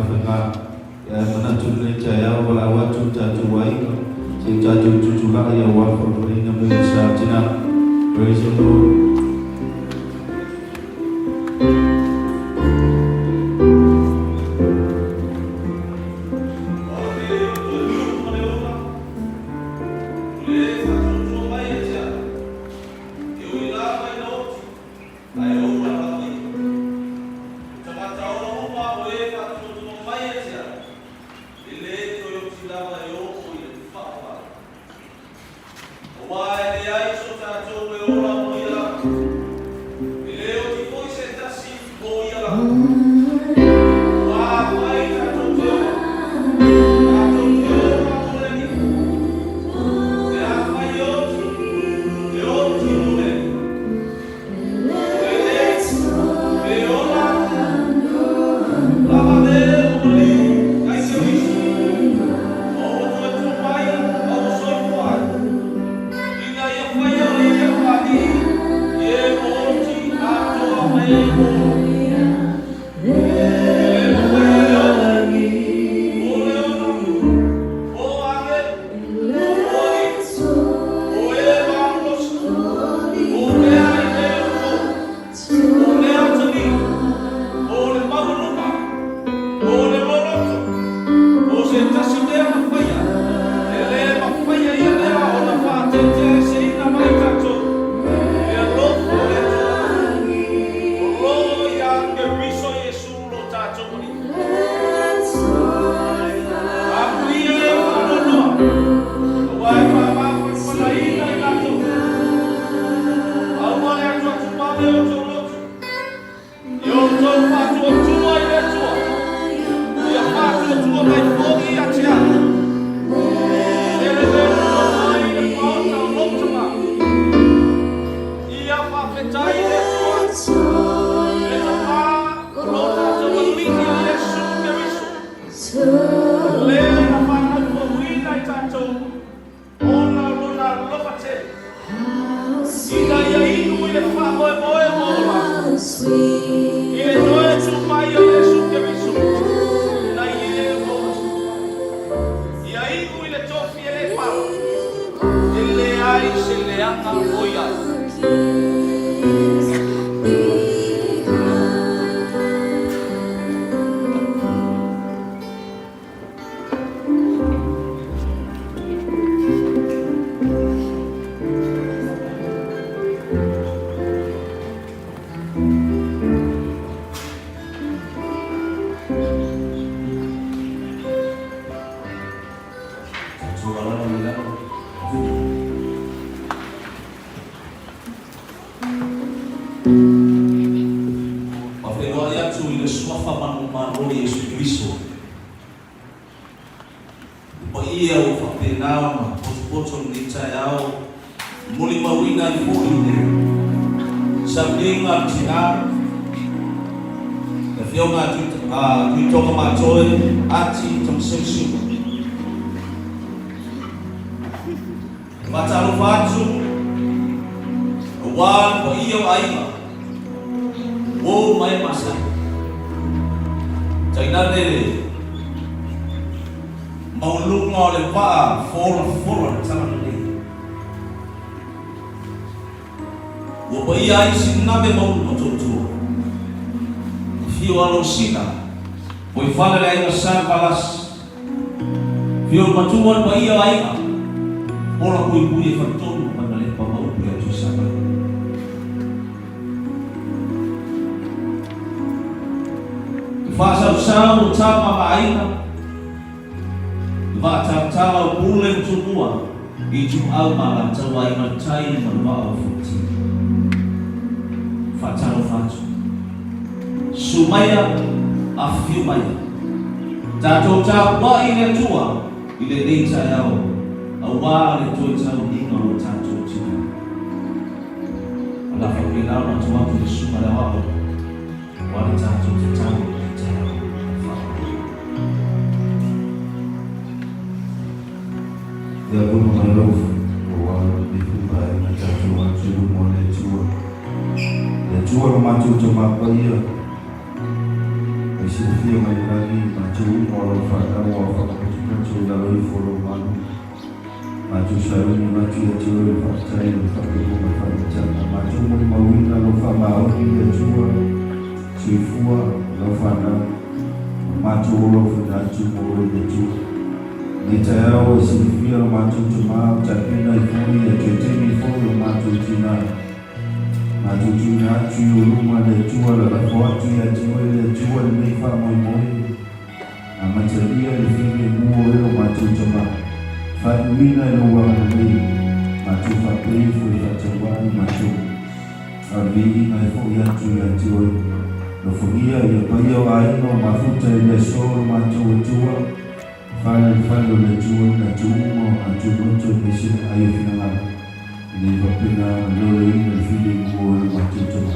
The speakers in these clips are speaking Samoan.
le faiga. Ae manatu i lenei taeao valaau atu i tatou aiga se i tatou tutulai aua le faamanuiaina mai o le sa tina. Praise the Lord. Faafeiloai atu i le Suafa manumalo o Iesu Keriso, le paia ua faapena ona potopoto i lenei taeao, molimauina ai foi le sauniga a le tina, le Afioga a Tuitoga Matoe Ati Tamaseusiuga. E faatalofa atu aua le paia o aiga, uo ma e masani. Tainane le maualuga o le vaa folafola le tala lelei. Ua paia ai sinave maulu matuatua. Afio Alosina, Poifale le aiga Sa Valasi. Fio le matua le paia o aiga, ola puipui e faletolu ma Maimaleka ma upu ia Tuisama. Le faasausau o tama ma aiga, le vaatalatala o Pule ma Tumua, Ituau ma Alataua aiga le tai ma le vaa o Futi. Faatalofa atu. Susu maia, afifio maia. Tatou tapuai i le Atua i lenei taeao aua le toe tauniga o lo tatou tina. A la faapena ona atu atu le susuga le aoao aua le tatou tatalo i lenei taeao. Faamolemole. Ia pono mai lou aua lenei foi vaega tatou atu i luma o le Atua. Le Atua lo matou Tama Paia. E silafia mai le lagi matou uma o lau fanau a o faamaputuputu i lalo ifo o lou malu. Matou sauni atu ia te oe le faafetai, le faapitoa ma le faamatalaga. Matou molimauina lou faamaoni i le Atua soifua i lau fanau, ma matou ola ofoina atu mo oe le Atua. Lenei taeao e silafia lo matou tama o tapena ai foi ia toe taimi foi o matou tina. Matou tuuina atu i ou luma le Atua, lalafo atu ia te oe le Atua lenei faamoemoe. Amatalia le filemu o oe lo matou tama, faaiuina i lou agalelei, matou faapea ifo i faatauaa i matou. A o le viiga e foi atu ia te oe. Alofagia ia paia o aiga o mafuta i le aso o lo matou Atua, fale i le fale o le Atua i matou uma o matou loto aemaise le ai o finagalo, ina ia faapena ona leoleoina le filemu o oe lo matou tama.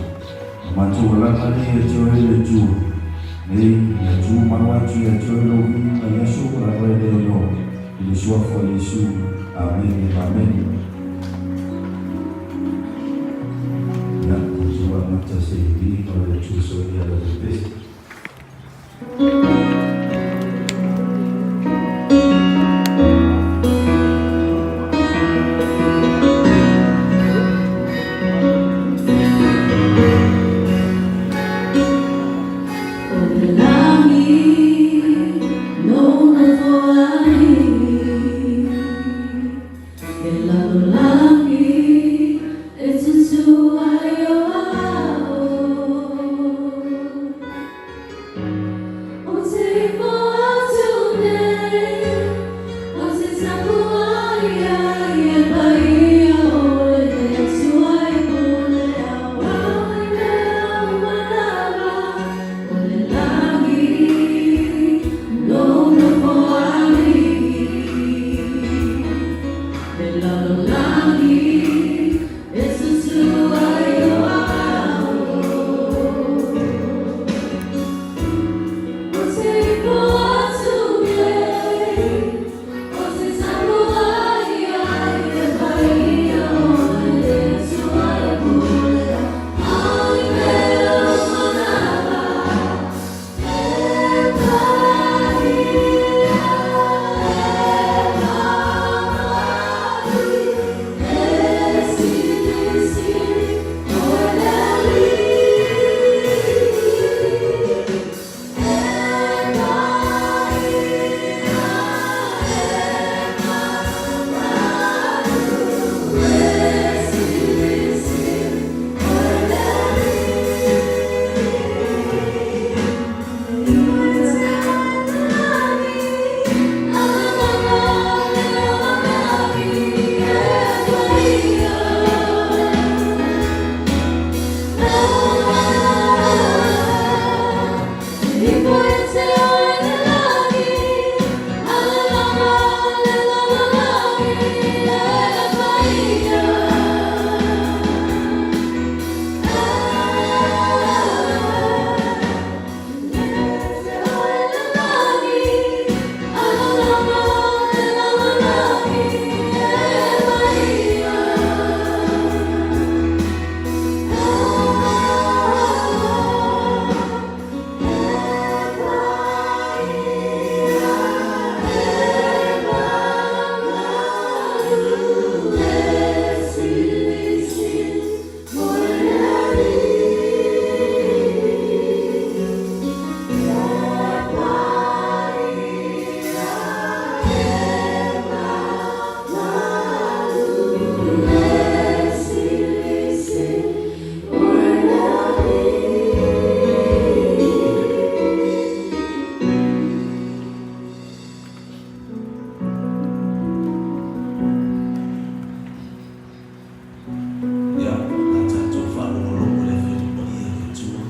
O matou alaga lea ia te oe le Atua, nei, ia tumau atu ia te oe lou viiga i aso uma lava e le ono, i le Suafa o Iesu. Amene. Amene. Ia, tatou amata se viiga o le Atua soia lau pepesi. O le lagi nou nofoalii, E lalolagi e tutu ai ou ao. Ou te ifo atu nei, ou te tapuai ai e paia o le Atua e pule aoao i mea uma lava. O le lagi lou nofoalii, E lalolagi e tutu ai ou ao. Ou te ifo atu nei, ou te tapuai ai e paia o le Atua e pule aoao i mea uma lava. E paia e mamalu e silisili o le alii. E paia e mamalu e silisili o le alii. Ia, na tatou faalogologo i le Afio Paia o le Atua.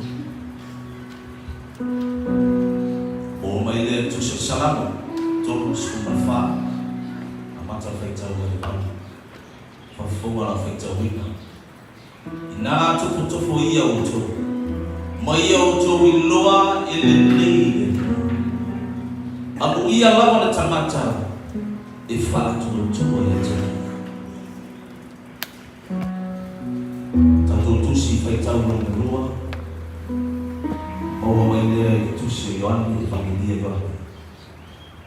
Oo mai lea i le Tusi o Salamo 34, amata le faitau mai le 8. Faafofoga lau faitauina. Inā tofotofo ia outou, ma ia outou iloa e lelei le Atua. Amuia lava le tagata e faatuatua ia te ia. Tatou tusi faitau lona lua, maua mai. mai lea i le Tusi o Ioane, Epakelia Ioane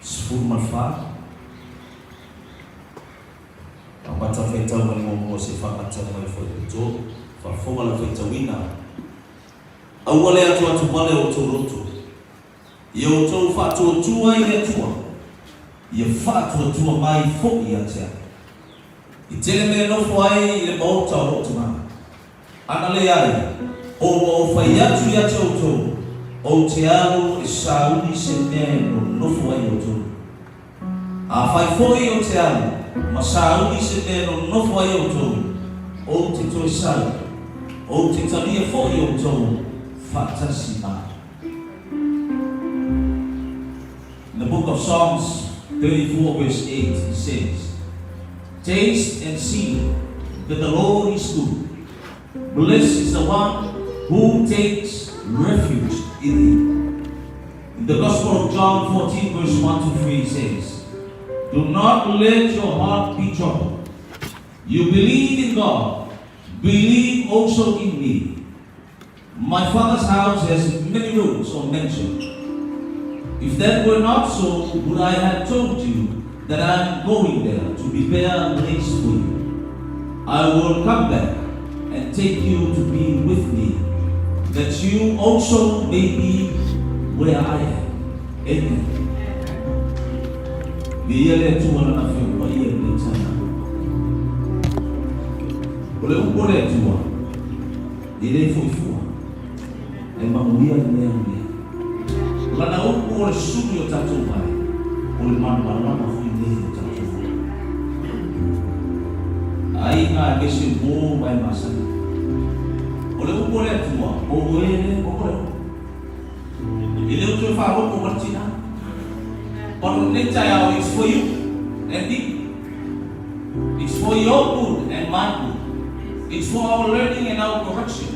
14. Amata faitau mai le muamua seia faagata mai le fuaiupu 3. Faafofoga lau faitauina. Aua le atuatuvale o outou loto. Ia outou faatuatua i le Atua, ia faatuatua mai foi ia te au. E tele mea e nofo ai i le maota o lou tama. Ana leai, o ua ou fai atu ia te outou, ou te alu e sauni se mea e nonofo ai outou. Afai foi ou te alu ma sauni se mea e nonofo ai outou, ou te toe sau, ou te talia foi outou faatasi ma au. In the book of Psalms 34 verse 8 it says, Taste and see that the Lord is good. Blessed is the one who takes refuge in him. In the Gospel of John 14 verse 1 to 3 it says, Do not let your heart be troubled. You believe in God, believe also in me. My Father's house has many rooms or mansions. If that were not so, would I have told you that I am going there to prepare a place for you? I will come back and take you to be with me, that you also may be where I am. Amen. Viia le Atua Lana Afioga Paia i lenei taeao. O le upu a le Atua, e le foi fua, e manuia le mea lenei. O Lana upu o le sulu i o tatou vae, o le malamalama foi lenei i o tatou vae. Aiga aemaise uo ma e masani. O le upu a le Atua, o oe le o le upu. E le o toe faaropo ma le tina. But o lenei taeao, it's for you and me. It's for your good and my good. It's for our learning and our correction.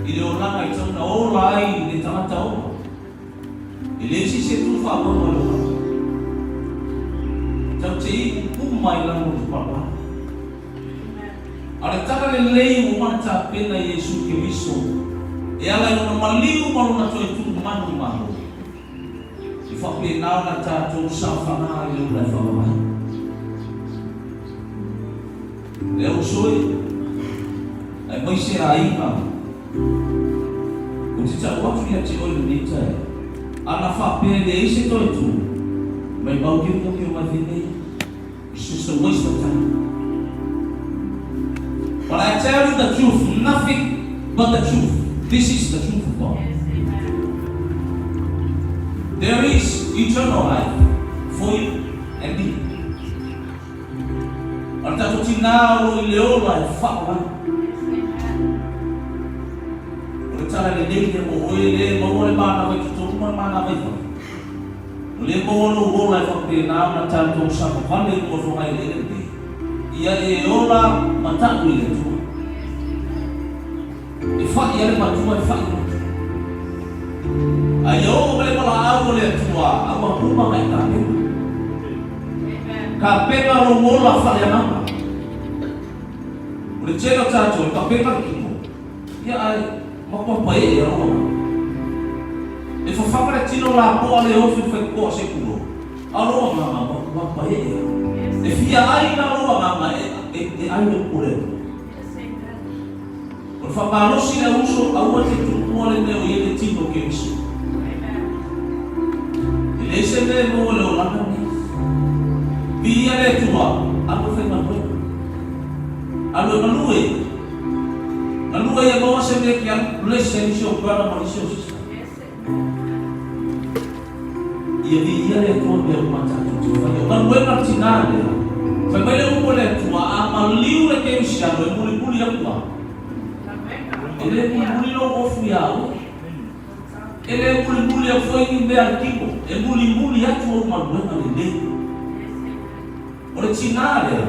I le olaga e tau na ola ai le tagata ola. E le isi se tu faamoemoe le olaga. Tau te iu uma i lalo o le palapala. A o le tala lelei ua uma ona tapena e Iesu Keriso e ala i lona maliu ma lona toe tuu manu i Malo. E faapena ona tatou saofaga i le ola e faavavai. Le uso e, aemaise aiga, ou te tau atu ia te oe i lenei taeao, ana faapea e leai se toe tu, maimau ke moki o mai fenei. It's just a waste of time. But I tell you the truth, nothing but the truth. This is the truth of God. There is eternal life for you and me. O le tatou tinā o lo o i le ola e faavavau. O le tala lelei lea mo oe lea e maua le manava i totonu ma le manava i fafo. O lea maua lou ola e faapena ona tatou savavale i luga o fogaeleele lenei, ia e ola ma ta'u i le Atua. E fa'i a le matua e fa'i le matua. A ia oo mai le valaau a le Atua, a ua uma ona e tapena. Tapena lou ola faaleagaga. O le tele o tatou e tapena le kino. Ia ae matua paee a lou agaga. E fafaga le tino lapoa le ofi le faitotoa se tulo, a o lou agaga matua paee a. E fia ai la lou agaga e e ai le upu a le Atua. O le faamalosi le uso aua te tuua le mea o i ai le tino o Keriso. E leai se mea e maua i le olaga lenei. Viia le Atua, alu e faigaluega. Alu e galue. Galue ia maua se mea e te alu bless ai nisi ou brother ma nisi ou sister. Ia viia le Atua mea uma tatou te faia. O galuega le tinā lea. Fai mai le upu a le Atua, a maliu le kerisiano e mulimuli atu au. E le mulimuli lou ofu iā oe. E le mulimuli atu foi ni mea a le kino. E mulimuli atu au galuega lelei. O le tinā lea,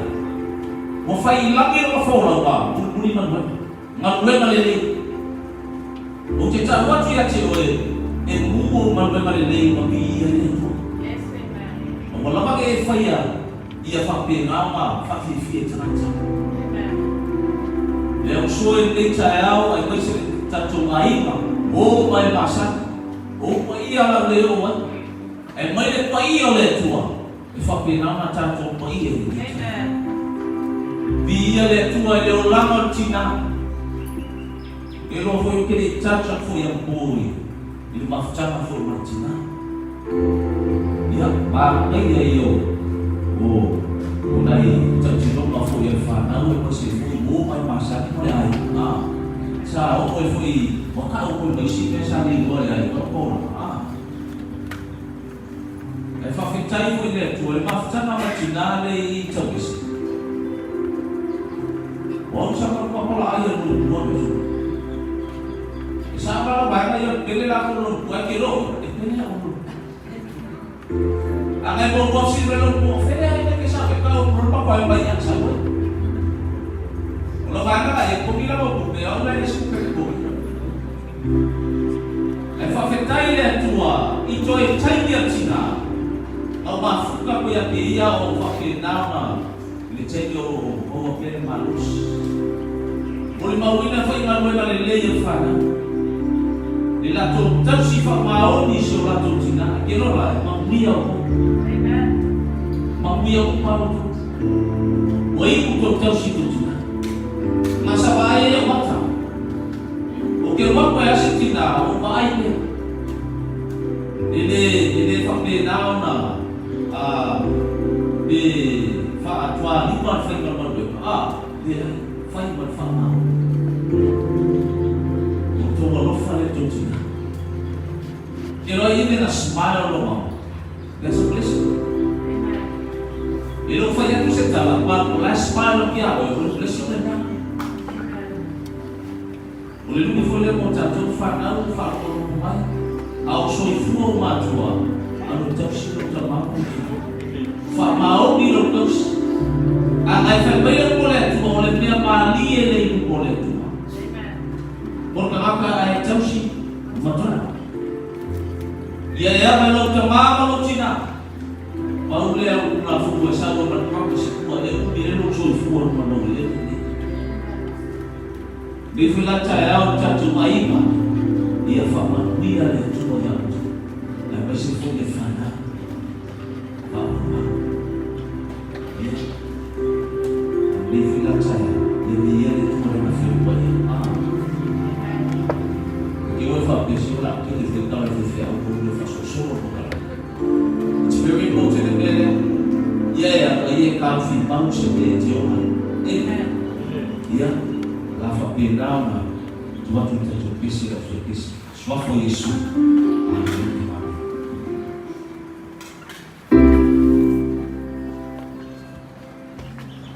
ua fai i lagi lona folau a mulimuli galuega. Galuega lelei. Ou te tau atu ia te oe, e mū ou galuega lelei ma viia i le Atua. A ua lava ke e faia ia faapena ma faafiafia i tagata. Le au soe i lenei taeao aemaise le tatou aiga, o ma e masani. O ou paia o le a le oo ai. Ae mai le paia o le Atua, e faapena ona tatou paia i lenei taimi. Viia le Atua i le olaga o le tina. Ou te iloa foi ou te le i touch atu foi anapo i le mafutaga foi ma le tina. Ia, manaia ia o o nai tautinoga foi a le fanau aemaise foi uo mai masani ma le aiga. Sa oo ai foi, ua tau foi ma isi mea sa le iloa e le aiga o Paula. Ae faafetai foi i le Atua i le mafutaga ma tina le i tauese. O au sa ka papala ai a lou lua me fua. E sa la vaega ia pele la ko lou lua ke lo e pele au lou. A ngai mo mo si le lou mo fele ai ke sa ke ka o pro pa pa mai ya sa we. O lo vaega la e ko mi la mo pe au la e su pe ko. Ae faafetai i le Atua i toe taimi a tina au mafuka koe ia keia o faapena ona i le taimi o lo o maua pea le malosi. Molimauina faigaluega lelei o le fanau le latou tausi faamaoni i si o latou tina e ke lola e manuia outou. Manuia uma outou. Ua iu tou tausi i tou tina. Masava ai e mata. O ke loa koe a se tina o vaai lea. E le, e le faapena ona a, pe faatualima le faiga o le galuega, a, leai, fai ma le faamaoni. O tou alofa lea tou tina. Ke loa even a smile lo mama. That's a blessing. E le o fai atu se tala, but o la e smile atu ia oe, o le blessing lena. O le lumi foi lea mo tatou fanau o faalogologo mai, a o soifua o matua, a lo tausi lou tama ma lou tina. Faamaoni lou tausi. A ngai fai mai au mo le Atua, o le mea malie le i luma o le Atua. Mo le tagata ae tausi matua. Ia e ava i lou tama ma lou tina. Pau lea o Tulafono e sau ai ma le promise ua e umi ai lou soifua ma lou lele nei. Nei foi la taeao le tatou aiga, ia faamanuia le Atua ia outou, aemaise foi le fanau. Faaauau. Ia. Nei foi la taeao, ia viia le Atua lana feuai. Amen. Ke oe faapea se ola ke le fetau le feau ko le fasosoa ko kala. It's very important le mea lea. Ia e ata ia e taofi mau se mea e te ola ai. Amen. Ia, la faapena ona tuu atu le tatou pese i lau pese. Suafa o Iesu. Amen.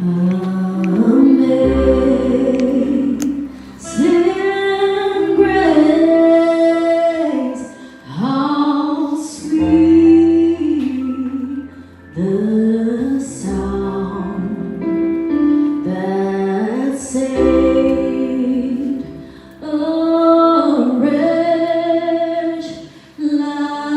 Amen. Amazing grace, how sweet the sound that saved a wretch like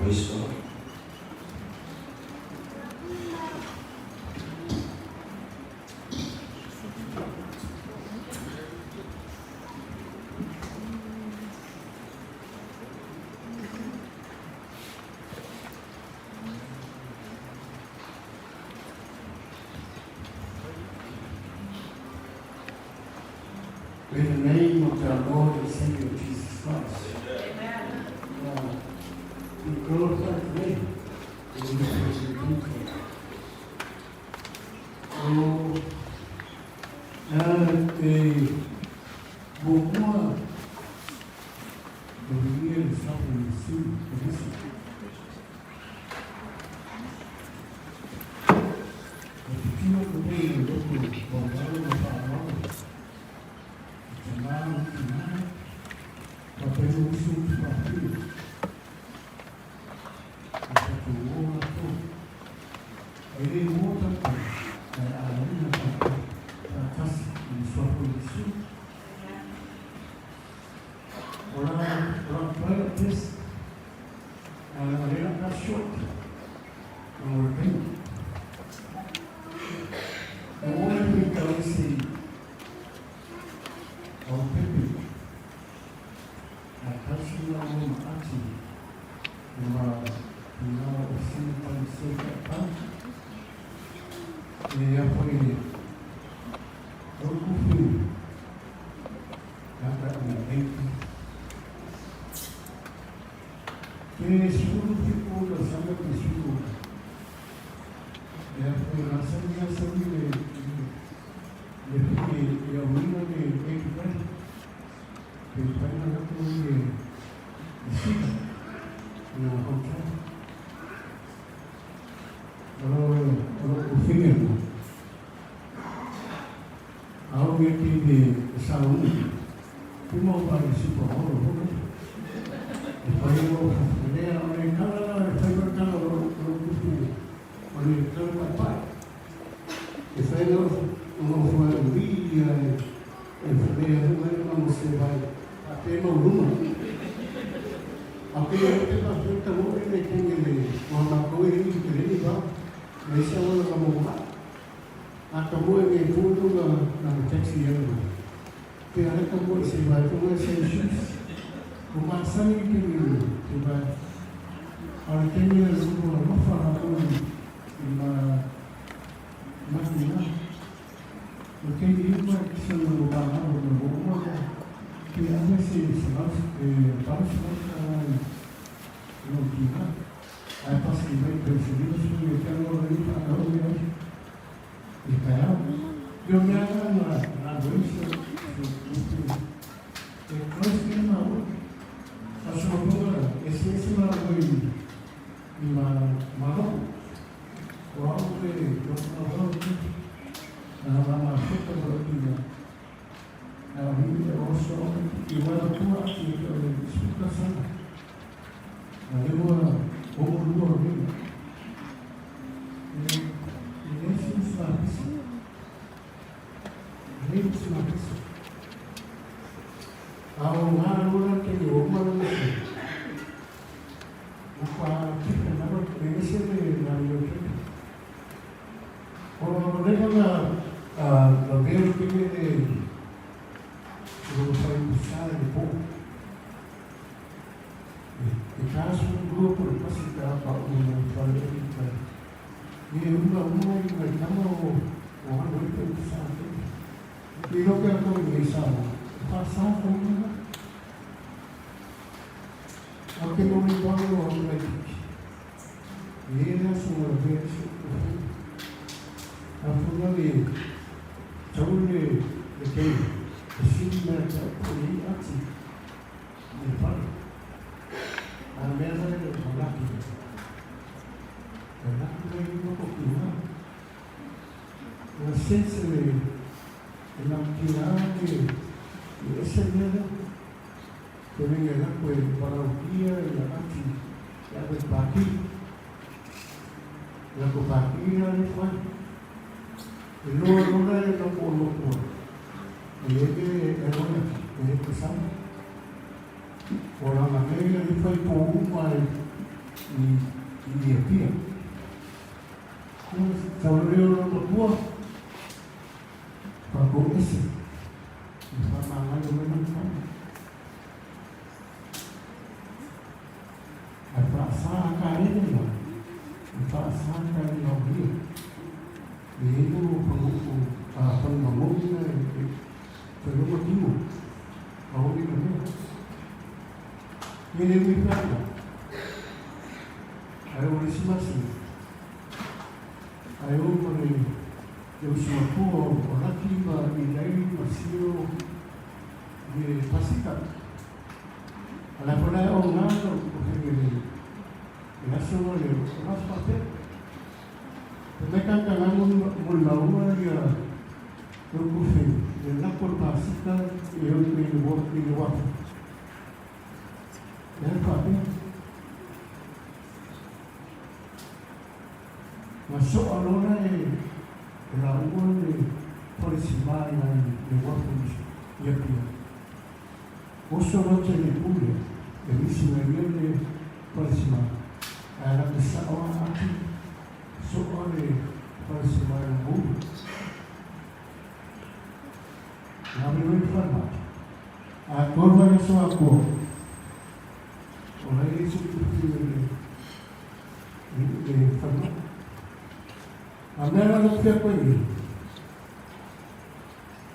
Praise God. In the name of our Lord and Savior Jesus Christ. Amen. We glorify the name in the name of the Bukua the suffering i i Apia. Sau lea o lona matua, faapou ese, i faamagalo mai lana tama. Ae faasa kalena la, e faasa kalena o ia. E i ai mo pagu'u a pagumagogi na e toe loma tino, a o ina mea. E le ui pea ae o le isi masina, ae o ma le le uso matua o Laki ma Ilai ma Sio i le Pasika. A la fola e o ngā o fenge le le aso le o aso faapea. E mai ka ka ngā mo le maua ia o kufe le lako le Pasika e o i le wa i le wafu. E faapea. Ma so'a lola e e laua le falesima i ai le uafu i Apia. Oso loa le pule e misi mai ia le falesima, ae lata sa'o a ati so'a le falesima i lona ulu. Na le le falemai. A tolu ai aso atoa, o la e le su'utu'u le le falemai. A mea la lou fia koe nei,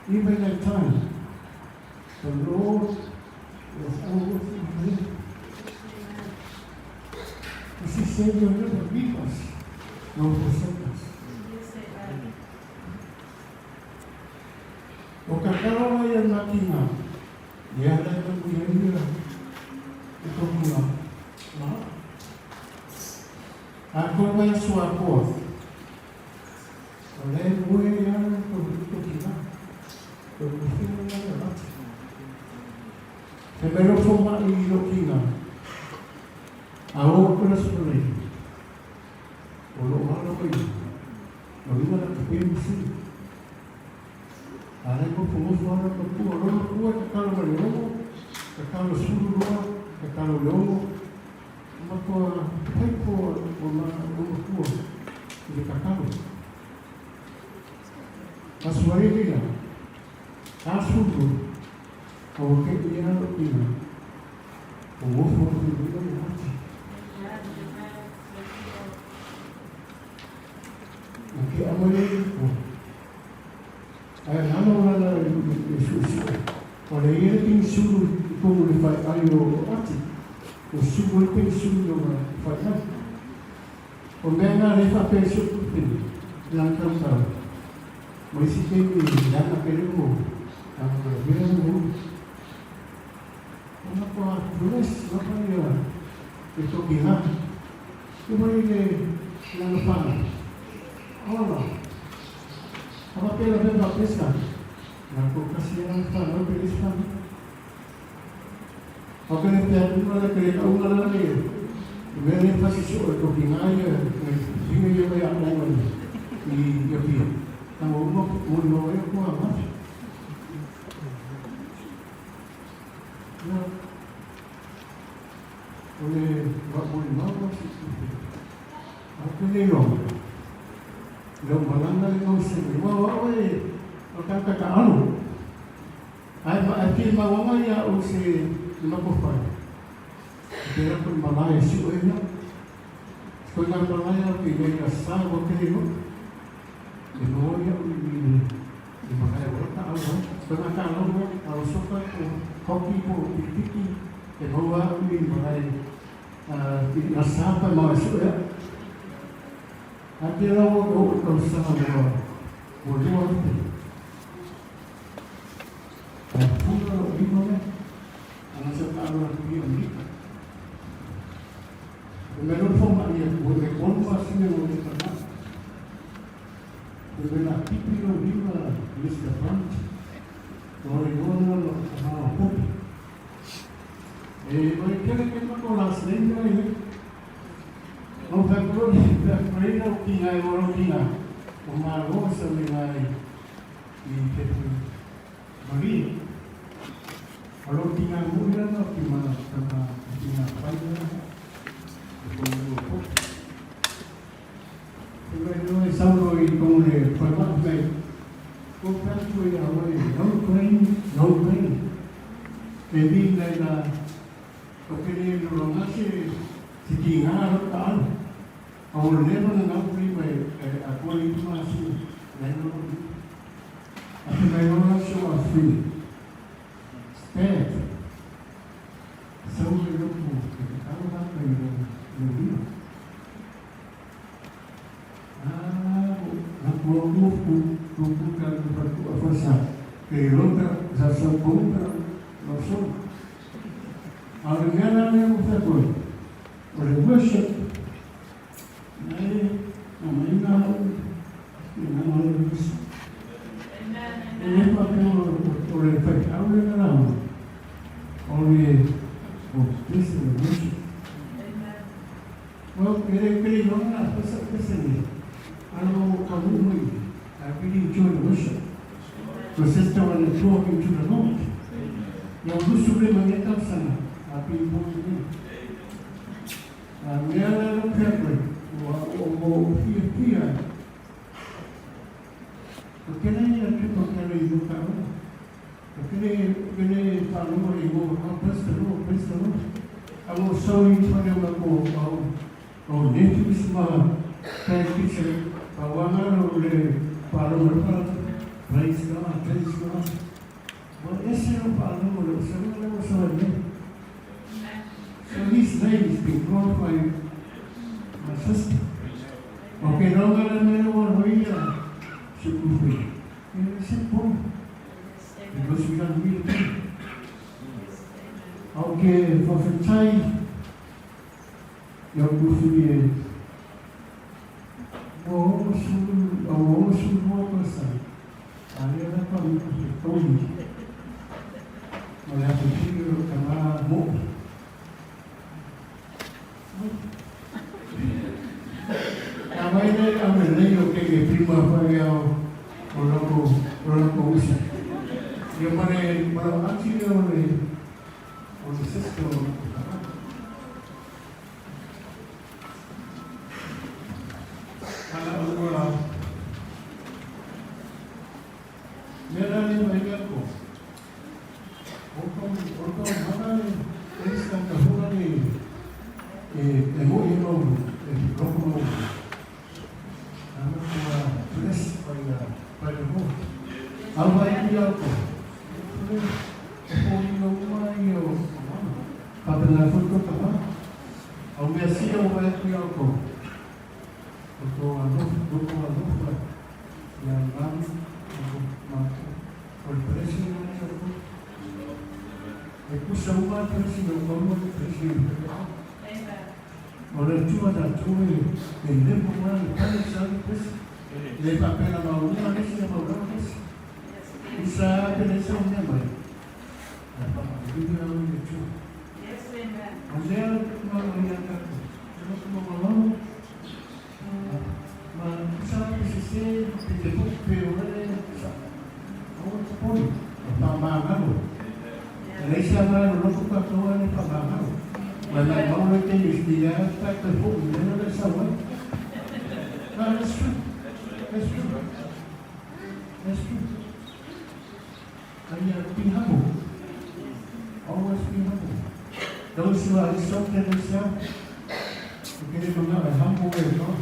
even that time, the Lord was always with him. Because he said he'll never leave us nor forsake us. O ka kalo mai a Nakinga, ia ala e manuia ai ia i tokuna ma. A koe mai aso atoa, o lea e moe ai a tokina, o kufina ia le lati. He mea rofo mai i lokina, a o kula solo nei, o lo alo mai, o inga la te pēni sili. A lai mofomofo ala matua, o lona matua e tatalo mai le 6, tatalo 12, tatalo le 6. O matua faithful o ma o matua i le tatalo. Aso ai lea, 42, a ua kei ia lo ina, o ofo atu i luga le ati. Na ke amai ai le matua. Ae lalo lala i le suesue. O le ia le penisulu i tonu le fai ai o ati. O sulu ai penisulu i ona fai ai. O mea na le faapea i so'u pene, lana tautau. Ma isi taimi leaga pe le mo, lana mea mo. Ona kua bless lava ia le toki ha. I mai le lana whana. Ola. A wapea la pepa peska. Na ko kasi lana whana pe isi whana. O kele te atunga le kele kaunga la le. I mea le fasi so e toki ngā ia ngai hinga ia mai a onga i ia pia. Tanga uma mo ni mawa ia kua mati. Ia, o le vamolimau a si tupe. A o ke nei loa, le o malanga le gaosiga, ua o au e o tagata taalo. Ae ma ae fia mauaga ia au se le makofai. E te rako le malae e si'o ai lau. Koe ngā malae au ke nei a sa ua ke nei loa. E maua ia'u i le malae ua ta au ai. Koe ngā tālau ai, alo soka po hockey po pikipiki, e maua a'u i malae i a sa pa mau e si'o ia. A te rawa o o tausaga ua ua 2000. Ae puna lo'u lima lea, ana sa taalo atu i Amerika. O mea loa fomai atu ua le 3 masina ua le fanau. O mea la pipi lou lima Mr. Brandt, o le igoa lena o lou tama o Popi. E mai kele ke mako last name lea i O whakarori, whakarori rau ki ngai o rau ki ngā, o Malo sa me ngai i te pui Maria. O rau ki ngā muri ana, ki mā tama ki ngā whainga, e ko Fatu ia oe, no pain, no gain. E vi nai la o ke le no ngase si ki ngā ro ta alu. O le leva na ngau pri mai a kore i tuma si nai no a te mai ora so a free. Step. Sau le lopo ke te kalo hapa i lo lo lima. Ah, na kua ku ku ku ku ka ku pa ku a fasa. Ke lontra sa sa kontra lo so. A le mea la lea o whakoi. O le worship. Nei, na mai ngā au, i ngā au le misa. E le pa pe o le whai au le ngā rau. O le, o this is the worship. Well, e le pele longa, pesa pesa ni. Ano ka mui, I really enjoy the worship. The sister when they're talking to the Lord. Ia lusu le mange tausana, a pi mo ni. A mea la lo pepre, o o o pia pia. O kena ia tupa kena i luka o. O kene kene whanua i mo, oh, praise the Lord, praise the Lord. A mo sau i whare ma ko au au nephews ma grandkids a wanga ro le whanua le whanau. Praise God, praise God. Well, ese o whanua le o sa le o sa le. So his name is being glorified, my sister. Okay, no ngana me o hoi a sukufe. E se po. Because we don't really know. Okay, whawhetai ia kufi e mo o su o o su mo ko sa. A le la pa mi ku toni. Mo le atu ki o ka ma mo. A mai nei a me nei o ke ke prima fa ia o loko o loko usa. Ia mane mara ati o le o le sister o loko kama. Ala o ua mea la le mai ko. O ko o ko mana le e sa ka huna le e e mo i mo e loko mo. Ana kua blessed by the Lord. Au vai i au ko. E po i o mai o Papena foi ko tama. Au mea sia o vai i au ko. O tō alofa, loko alofa ia mami o ko mātou. O le blessing na ia ko. E kusa uma blessing o kaua le blessing. O le tua da tua e lepo mai le pale sa le blessing. Le papela maunga le sia maunga le sia. Isa pe le sa mea mai. A pa vivi au le tua. O lea ma o ia tātou. E loko ma malalo. Ma sa pe se se pe te po pe o le sa. O te poli. O pa mangalo. E le sa ma lo loko ka toa le pa mangalo. Ma na mau le te i te ia ta te po i le le sa wa. No, that's true. That's true. That's true. And be humble. Always be humble. Those who are exalted themselves, okay, they are humble with God.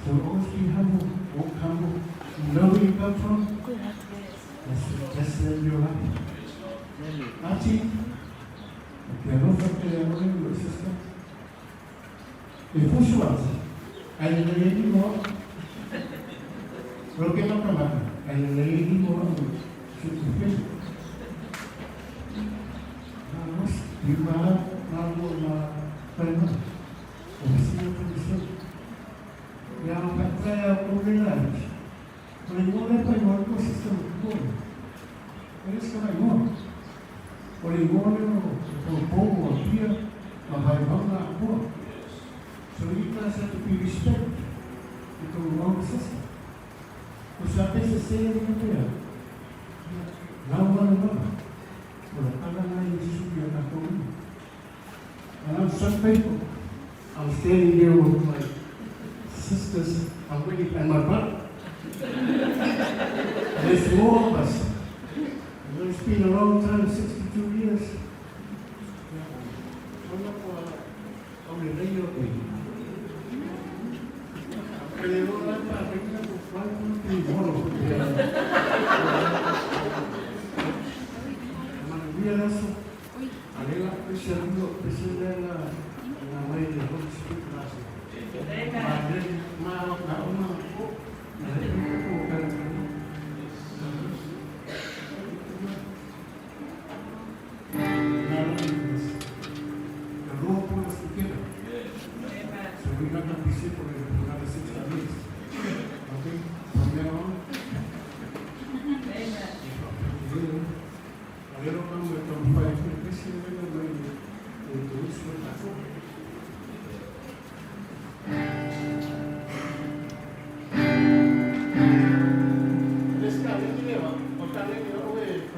So always be humble, walk humble. You know where you come from? That's your life. Ati, okay, alofa te alofa your sister. E fusu ati, ai le le ni mo. Roke maka maka, ai le le ni mo sukufe. Mas, di ma ma mo ma pa ma. O si o pe se. Ia o ka tla o le la. O le mo le pa mo ko sister ko. Eles ka mai mo. O le mo le o o po o pia ma vai vanga ko. So you guys have to be respect to your own sister. O sa pe se se ni te ya. Lau wa la. O la tala na i su ya ka to. And I'm so thankful. I'm standing here with my sisters. I'm waiting, and my brother. There's more of us. It's been a long time, 62 years. So we're not going to be separated for another 60 years. Okay? From now on.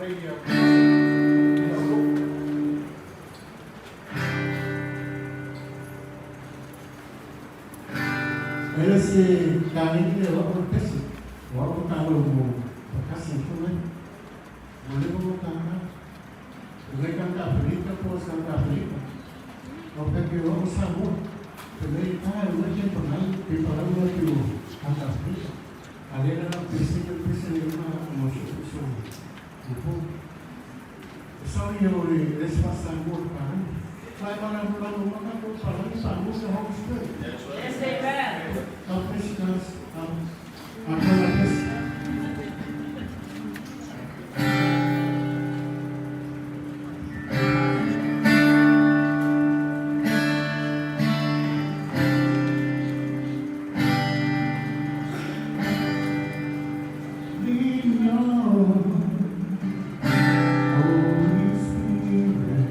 Amen. Ele se kalini le wa pesi wa o ka lo mo kasi ko ne mo le mo ka na le ka ka Afrika po sa ka Afrika o ka ke o sa mo te le ka le ke to na ke pa lo ke o ka ka Afrika ale na pesi ke pesi le ma mo so so mo po so yo le espaço mo pa Vai para o lado mo ka ko pa lo sa mo sa Holy Spirit. Yes, amen. God bless you guys. I'm gonna miss. Lean on Holy Spirit,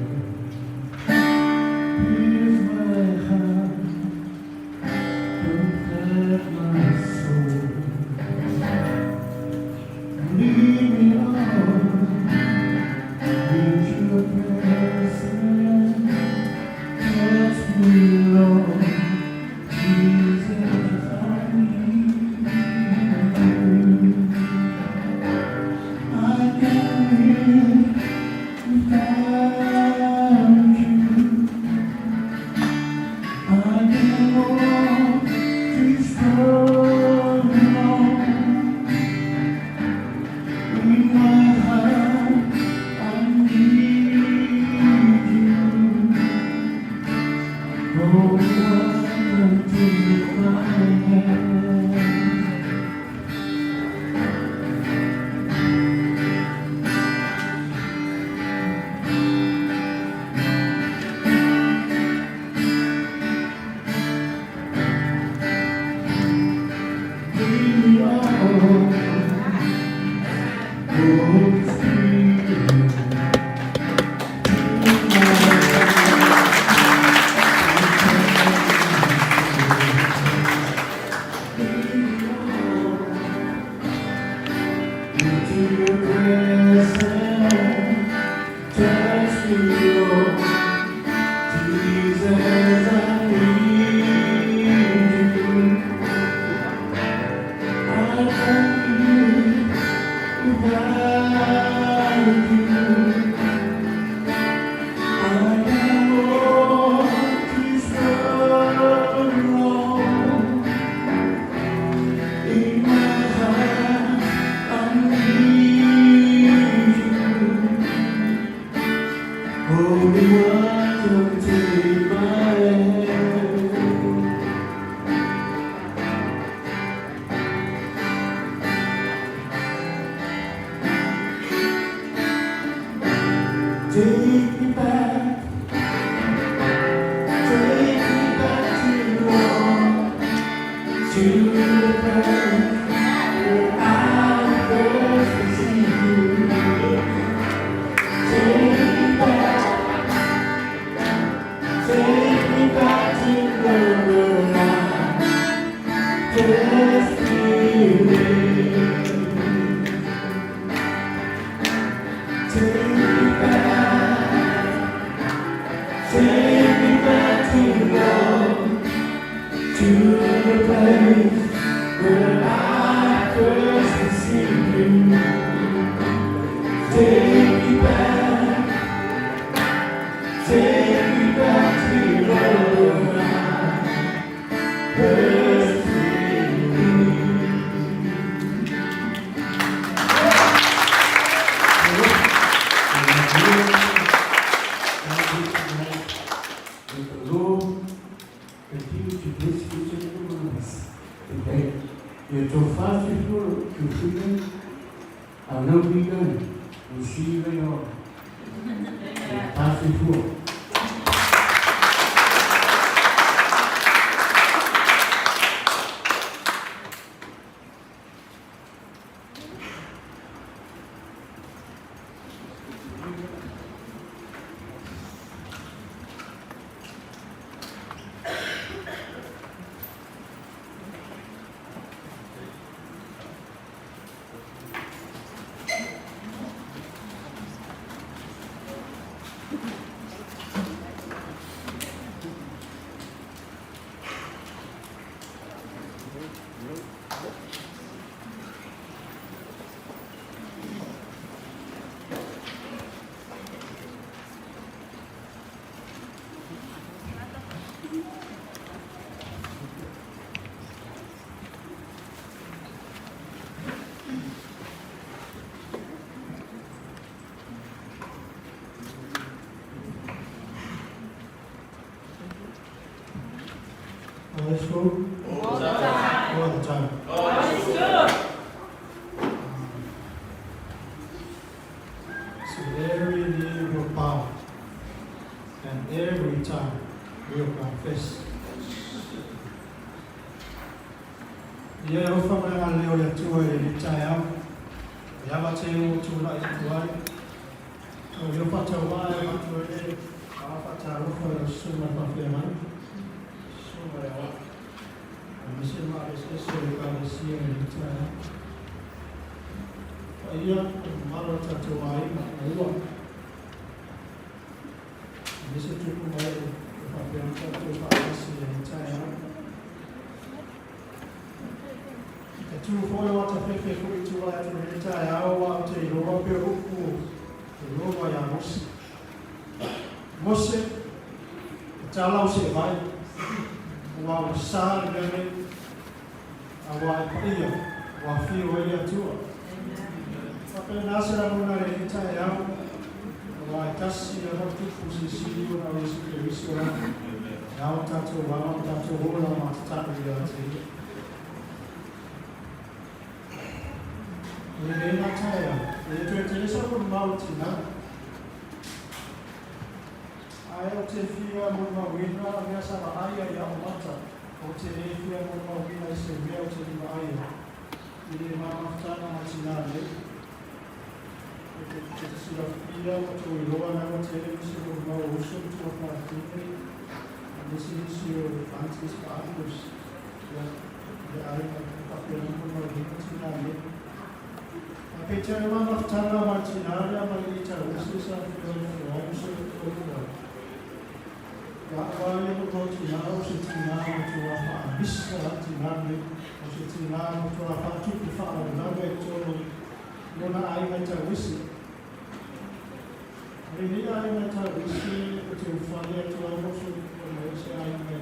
here's my heart. Comfort my soul. Lead me on into your presence. Touch me, Lord. Jesus, I need you. I can't live without you. I can walk this road alone. In my heart, I need you. No one to my hand. Lead me on, Holy Spirit. Into your presence, touch me, Lord. Jesus, I need you. I can't live without you. I can walk this road alone. In my heart, I need you. Holy One, don't take my hand. Take me back, take me back to Lord, to the place where I first received you. Take me back, take me back to where I first believed. Take me back, take me back to love, to the place where I first received you. Take me back, take me back to where I first May the Lord continue to bless each and every one of us today. You're so fast before to freedom. I will be done. We'll see you later on. Pass before. All is good. All the time. All the time. God is good. So every knee will bow, and every tongue will confess. Ia e ofa mai ngā leo le atua i le taeao. Ia wa te o tū lai tu ai. O leo whata wā e watu e a whata alofa e suma whawhia mai. Suma e wa. A mese ma e se se o ka le sia i le taeao. Fa ia, o maro tātou ai ma ua. A mese tupu mai e whawhia mai tātou whaasi i le taeao. E tū foi o ata whewhe fo i tū ai atu i tai au a te iroa pe upu te roa ia Mose. Mose, e tālau se vai, ua o sā le mea nei, a ua e paia, ua whio e ia tua. Whape nā se rangona le i tai au, ua e tasi a whatupu si siri o na Yesu Kristo rā. Iau tātou wā, tātou hōla mā te tātou ia te ia. E le ngā taea, e toe te esa ko mau tina. Ai o te whia mo mawina, mea sa ma aia ia o mata. O te e whia mo mawina i se mea o te lima aia. I le mamafutana ma tina nei. E te te sila whia o te iloa na o te ele se mo mau uso tua whaatine. A nisi nisi o aunties pa uncles. Ia, ia ai ma papera mo mawina tina nei. A pe te mamafutana ma tina rea ma i ta usi sa whia o uso o ua. Wa wa ia mo tō tina o se tina o tō a whaamisa a tina nei, o se tina o tō a whaatupu whaalawe e tō lona ai mai tau isi. Re ni ai mai tau isi o te uwhale atu ai mosu o mai se ai mai.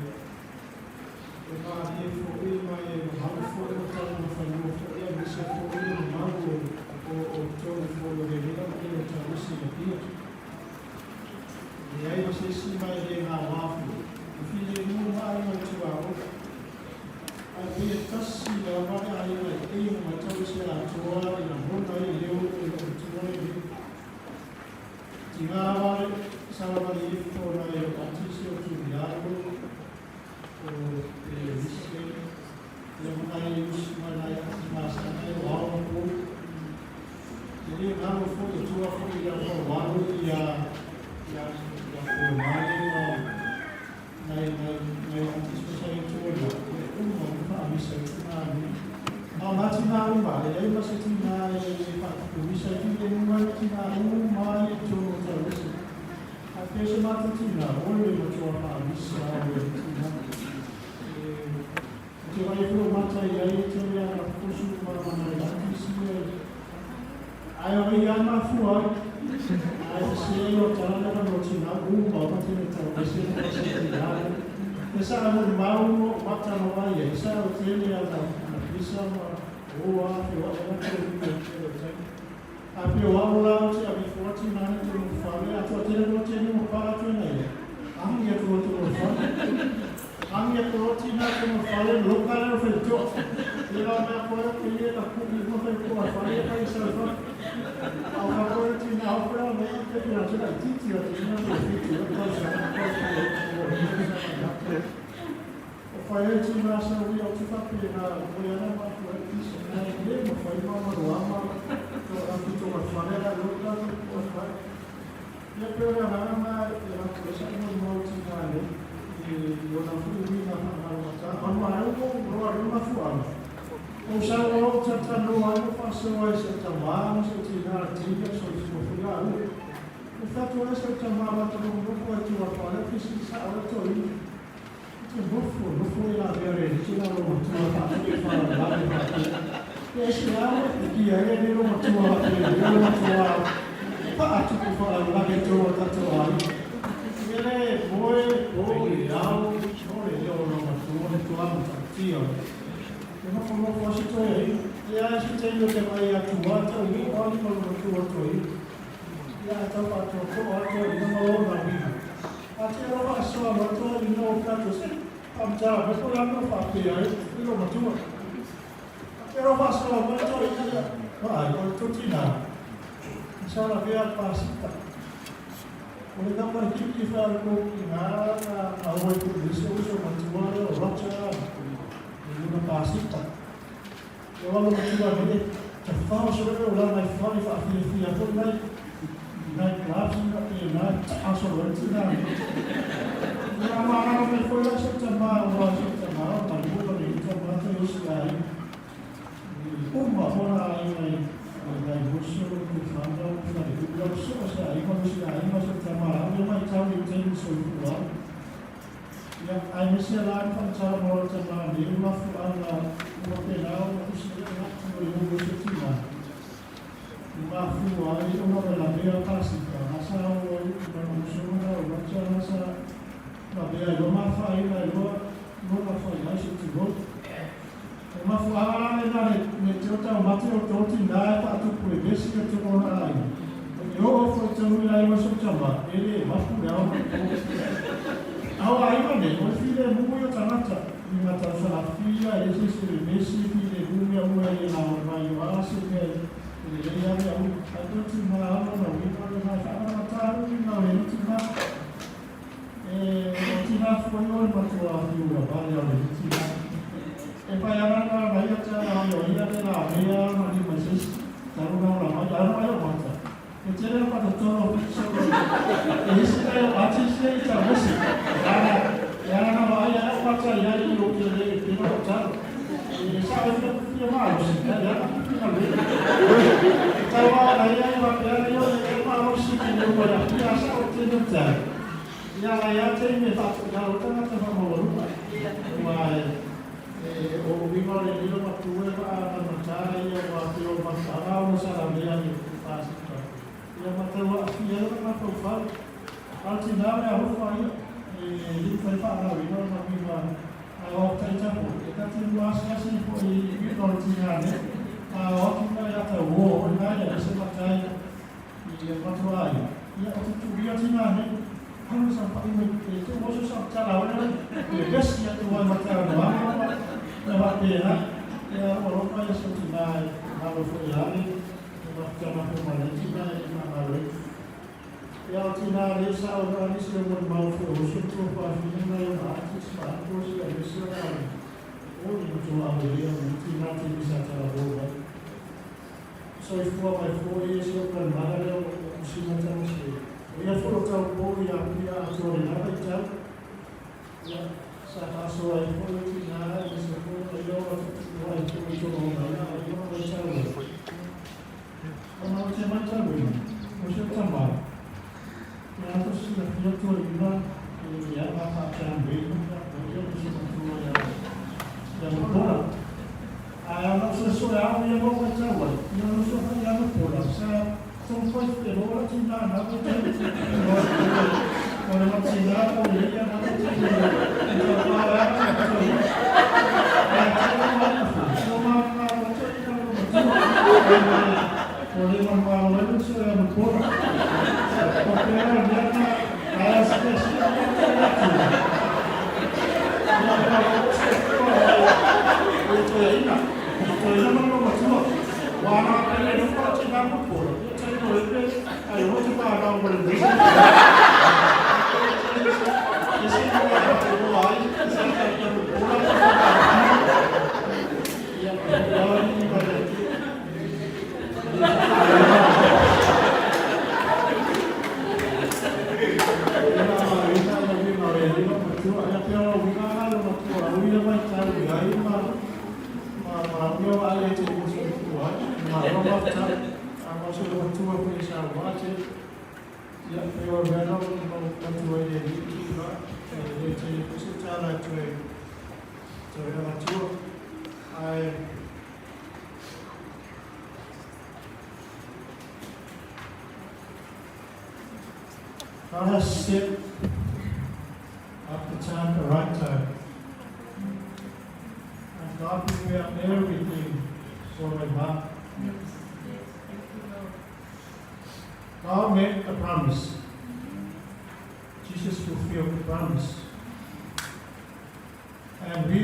E mā he fo i mai e mahau fo e o tau na whanua fo i a misa fo i o mau o o tō fo o re ringa mai o tau isi na pia. E ai o se isi mai e ngā wāfu. E while mua mai mai tua o. Ai pe tasi la mai ai mai e mai tau isi a toa i la hona i leo e o tua i leo. Ti ngā wale, sala wale i fo na e o atisi o tu miago o e wise. Ia mana e usi mai nai ati masana e o ao po. Te le ngaro fo e tua fo i a fo waru i a ia ia fo mai o nai nai nai ati spesa e tua ia e uma o wha amisa i tina ni. Ma ma tina uma e ei ma se tina e e wha kumisa i te uma e tina uma e tō tau ese. A pe se mata tina o le ma tua wha amisa o e tina. E te wai fo mata i ai te mea a kusu ma mana i ati si e Ae o ia mafua ai. Ae se o tala na no tina u ma o te tau ese no se tina. E sa mo mau o mata no ai e sa o tele a na pisa ma o a fe o a te o te o te. A pe o au la o te a mi fo tina ne te mo fale a to tele no te mo pa tu nei. Angi e to te mo fale. Angi e to tina te mo fale lo kala o fe to. E la mea koe o te ka kuki mo fe ko a fale ka i sa fa. Au ka koe tina au koe o mea te pira tuna i titi o te tina te whiti o tau sa na koe o o whai e tina sa ui o te whape na koe ana ma koe i sa na i le ma whai ma ma roa ma to a ki to whare ra lo ka te ko whai. Ia pe ora hanga ma e ra koe sa mo mo tina le i o na fu i na whangaro mata. Manu a reo mo roa reo ma fu ana. O sa o tata no ai o whasoa i sa tamā, sa tina tina, sa i fu ia au. O whatu ai sa tamā mata no nofo ai tua whare, fisi sa o to i. Te nofo, nofo i la vea re, ti la ro matua whatu i whara la le whatu. E se au e ki ai e ro matua whatu e ro matua pa atu ku whara la ke tō tato ai. Ia le moe, o i au, o le leo ro matua, le tua mata tia. E nofo nofo asi toe ai. Ia ai se te o te mai atu ata o i o ali ma matua toi. Ia a tau atua ko atua i nama o na wina. A te roa asoa matua i no kato se. Am tā me ko lano wha pe ai i lo matua. A te roa asoa matua i ia. Ma ai o le tō tina. Sa la vea pasita. O le kapa ki wha ko ki ngā ngā oe ku lise uso matua le o rocha i luna pasita. E walo matua me te whao so le o la mai whare wha whia whia foi mai nai clubs na te nai aso le tina. Ia ma me foi la se tama o se tama o ma lu le tama te o se ai. Uma fora ai mai nai muso ku whanau ku na ku la so se ai ma se ai ma se tama o mai tau i te so ku wa. Ia ai me se la fa tara mo tama ni uma fu ana uma pe na o ku se na ku i o se tina. Uma fu ai o na la mea pasita. Asa o i na muso na o na tara sa na mea i o ma fa i na i o no na fa i se ti go. O ma fu ala le na le te o tau mate o tō tina e pa atu pure besi o te ona ai. E o o fo te ui lai o so tama, e le mafu le au. Au ai ma ne, o file mui o tangata, i ngā tau salafia, e se se le besi, file mui a ua e la o mai o ala se mea e le lei ale au. Ai tō tina alo na ui ma le nai whaanga tāru i ngā le tina. E o tina fua i o e matua whiu a vale au le tina. E pai ana na na ia te ana o ia le la mea na ni mai se taru na ora mai ana mai o mata. E te reo pa te toro so e hisi kai o ati se i ta mosi. Ana e ana na mai a o mata ia i o te le te no taro. E sa e fia fia mai o se ia ana fia le. Tau a na ia i wa pe ana ia e ma o si te no pa ia sa o te no ta. Ia la ia te me fa ia o tanga te fa mo rupa. Ua e o wima le lilo matua e wa na mata ia wa te o mata o sa la mea i ku pasita. Ia mata wa fia na ka fa. Al tina me a hofa ia e li fai fa na wima na wima a o tai tapo. E ka te lua asi asi fo i wima o tina ne. A o ki na ia ta o o na ia se mata ia i e matua ai. Ia o te turia tina ne. Hanu sa pa i me te o so sa tala o le e besi ia te wa mata no a na wa pe na ia o ro pa ia so tina e malo fo ia le e ma ta ma fo ma le tina e ma ma le ia o tina le sa o na ni se mo ma fo o so to pa fi na ia ma ati sa ko si a le se na o ni to a o ia ni tina te ni sa ta ro ba so i fo mai fo e se o ka ma le o si na ta mo se o ia fo tau po ia ia a to le na i tau ia sa ka so ai fo i tina e se fo o ia o te o ai fo i to o na ia o ia o tau le o na te mai tau i o se tama ia to si na fia to i na e ia ma pa ta me na o ia o se matua ia ia mo tora Ae ona ou suesue au ia ma ou matau ai, ia ona uso foi ia Pola, sa taumafai e maua lau tina na o le matina po o ia na God has set up the time, the right time. And God prepared everything for my mom. Yes, yes, thank you, Lord. God made a promise. Jesus fulfilled the promise. And we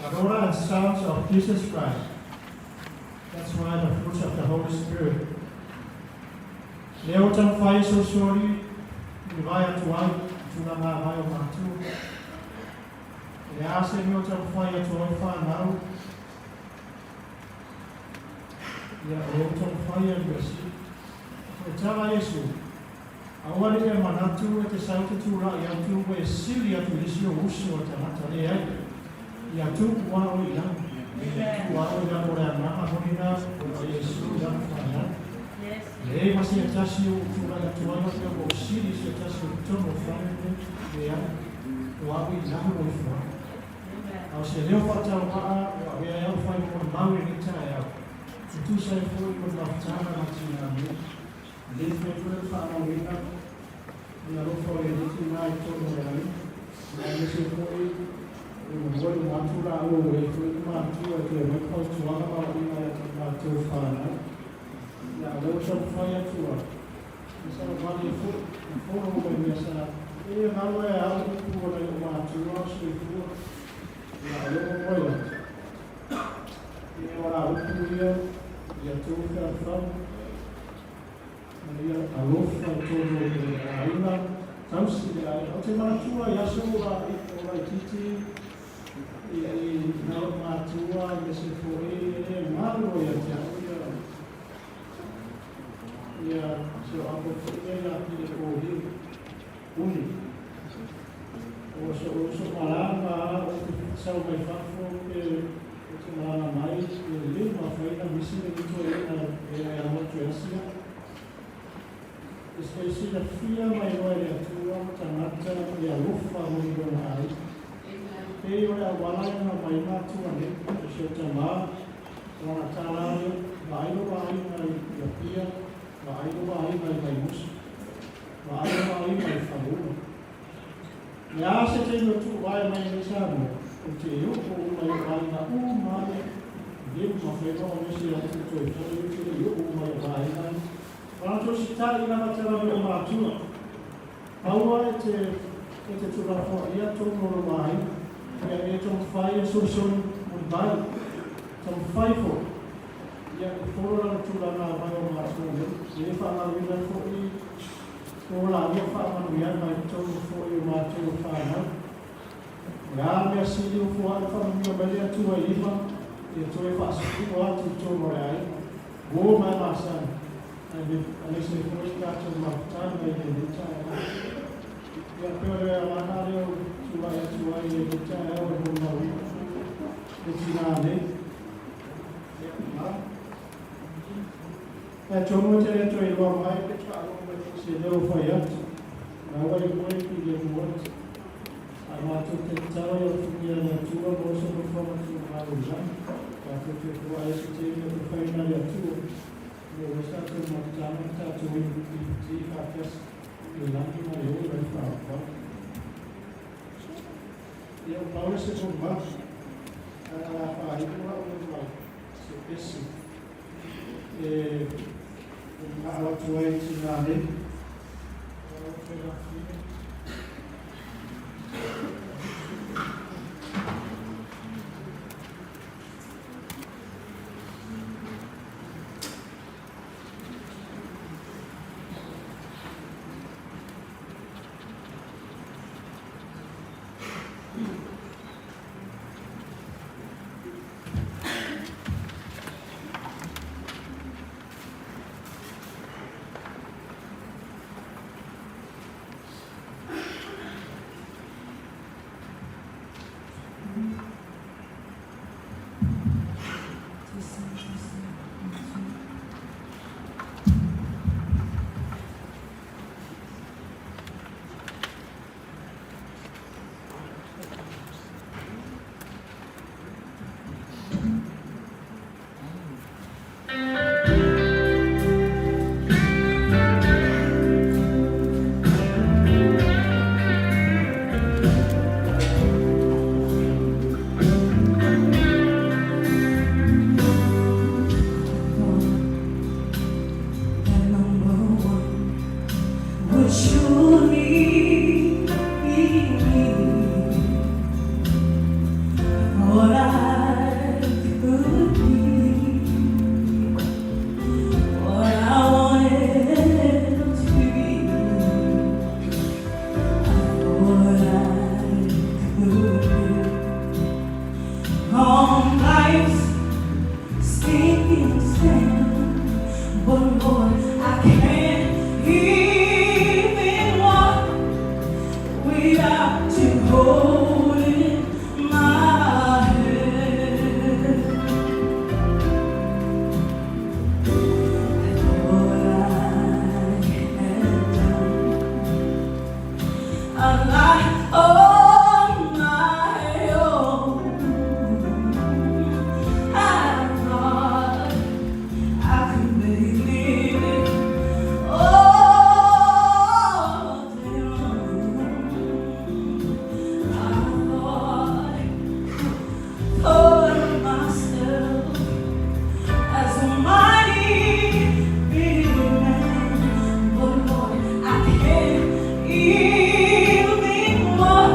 are daughters and sons of Jesus Christ. That's why the fruits of the Holy Spirit. Lea ua taumafai e solisoli i vae atu ai i tulaga vai o matua. O le a se mea o taumafai atu ai fanau, ia o lea ua taumafai e mea sili. E tala Iesu, Aua ne i e manatu e te sau te tulai atu ua e sili atu i le isi ou uso a tagata, leai, ia tuu a oe i lalo. Tuu a oe i lalo o le agaga moni na o Iesu i lana fanau. Leai ma se tasi o ou tulai atu ai faapea ua ou sili i se tasi o totonu o le fale lenei, leai, o au i lalo ifo ai. A o se leo faatauvaa ua avea ai au fai molimau i lenei taeao, e tusa ai foi ma le mafutaga ma tinā nei. E le mafai foi ona faamauina le alofa o le Alii na i totonu o le aiga, aemaise foi le momoli o atu laua ua i ai foi le matua e toe aumai fautuaga ma aoaiga ia matou fanau. Ia, a o lea ua taumafai atu a, ia sa malie foi, na fono uma i mea sa, e galo e au upu o nai ou matua o soifua. Ia, a o lea ua moe atu, ia o la upu ia, ia tou fealofani, ma ia alofa i totonu o le aiga, tausi le aiga. Ou te manatua i aso o laitiiti, ia i nai ou matua, ia se foi, e le galo ia te au ia, ia se o apo foi ia ia pile kōhiu, uni. O so, o so malanga, o te sau mai fafo, pe o te malaga mai, e le mafai ona misi le mito e na e e alo atu e asia. E e silafia mai loa e le Atua tagata e alofa mo i lona aiga. Pei o le auala e ona mai matua nei, o si o tamā, o lana tala lea, vaai lou aiga i Apia, vaai lou aiga i Vaiusu, vaai lou aiga i Faleula. Le a se taimi o tuuvae mai nei Samoa, ou te oo uma i ou aiga uma ia, e le mafai ona misi atu toe foi ou te le i oo uma i ou aiga ia. Ona toe sitai lava tala mai o matua. Aua e te e te tulafoaia tonu o lou aiga, ia e taumafai e solisoli mulimai, taumafai foi ia e folo lana tulaga mai o matua nei, e faamauina foi o laua faamanuiaga i totonu foi o matou fanau. O le a le mea sili o foai faamanuia mai le Atua i lima, ia toe faasukua atu i totonu o le aiga. Uo mai masani, aemaise foi tatou mafutaga i lenei taeao. Ia pei o le agaga lea ua tulai atu ai i lenei taeao e molimauina le tinā nei. Ia, ma. Ae atonu e te le toe iloa mai pe faalogo mai foi se leo fai atu, na ua i koe ki le mu atu. A matou te tatalo ia alofagia e le Atua maua se nofoaga tulimalo i lagi, tatou toe foai ai se taimi o tafaina le Atua, maua ai se tatou mafutaga ma tatou inu ti faatasi i le lagi ma le ola i faavavau. Ia, ua pau lea o se molimau, ae o le a faailo lau ma se pese e manao atu ai i tinā nei. Lau Afioga That number one would surely be me. Thought I could be what I wanted to be. I thought I could live on life's sinking sand, but Lord, I can't even walk without you holding my hand. Thought I had done a lot on my own. I thought I could make living all day long. I thought of myself as a mighty big man, but Lord, I can't even walk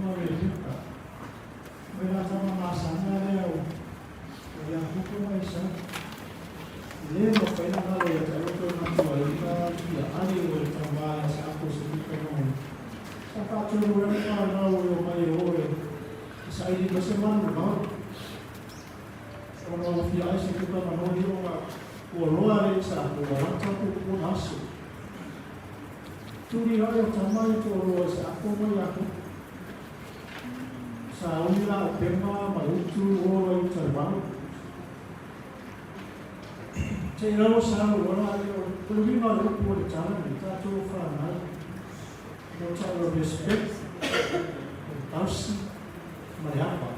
ma Rebeka. O le la tama masaga lea o Iakopo ma Esau. E lē mafai ona galo ia te au toe matuaina ia ali o le taumā ia Isaako i se pito manu. Sa faatonu ai le fanau e omai e o e saili mai se manu mau. Ona ua fia ai se kuka manogi ona ua loa le Isaako ua lata puupuu aso. Tuli ai o tama ia toaloa Isaako ma Iakopo. Sauni la o pema ma le utu o la i uta i valo. Te i lalo sa o la e o le uiga o le upu o le tala nei tatou fanau. Mo tau o respect, o le tausi ma le ava.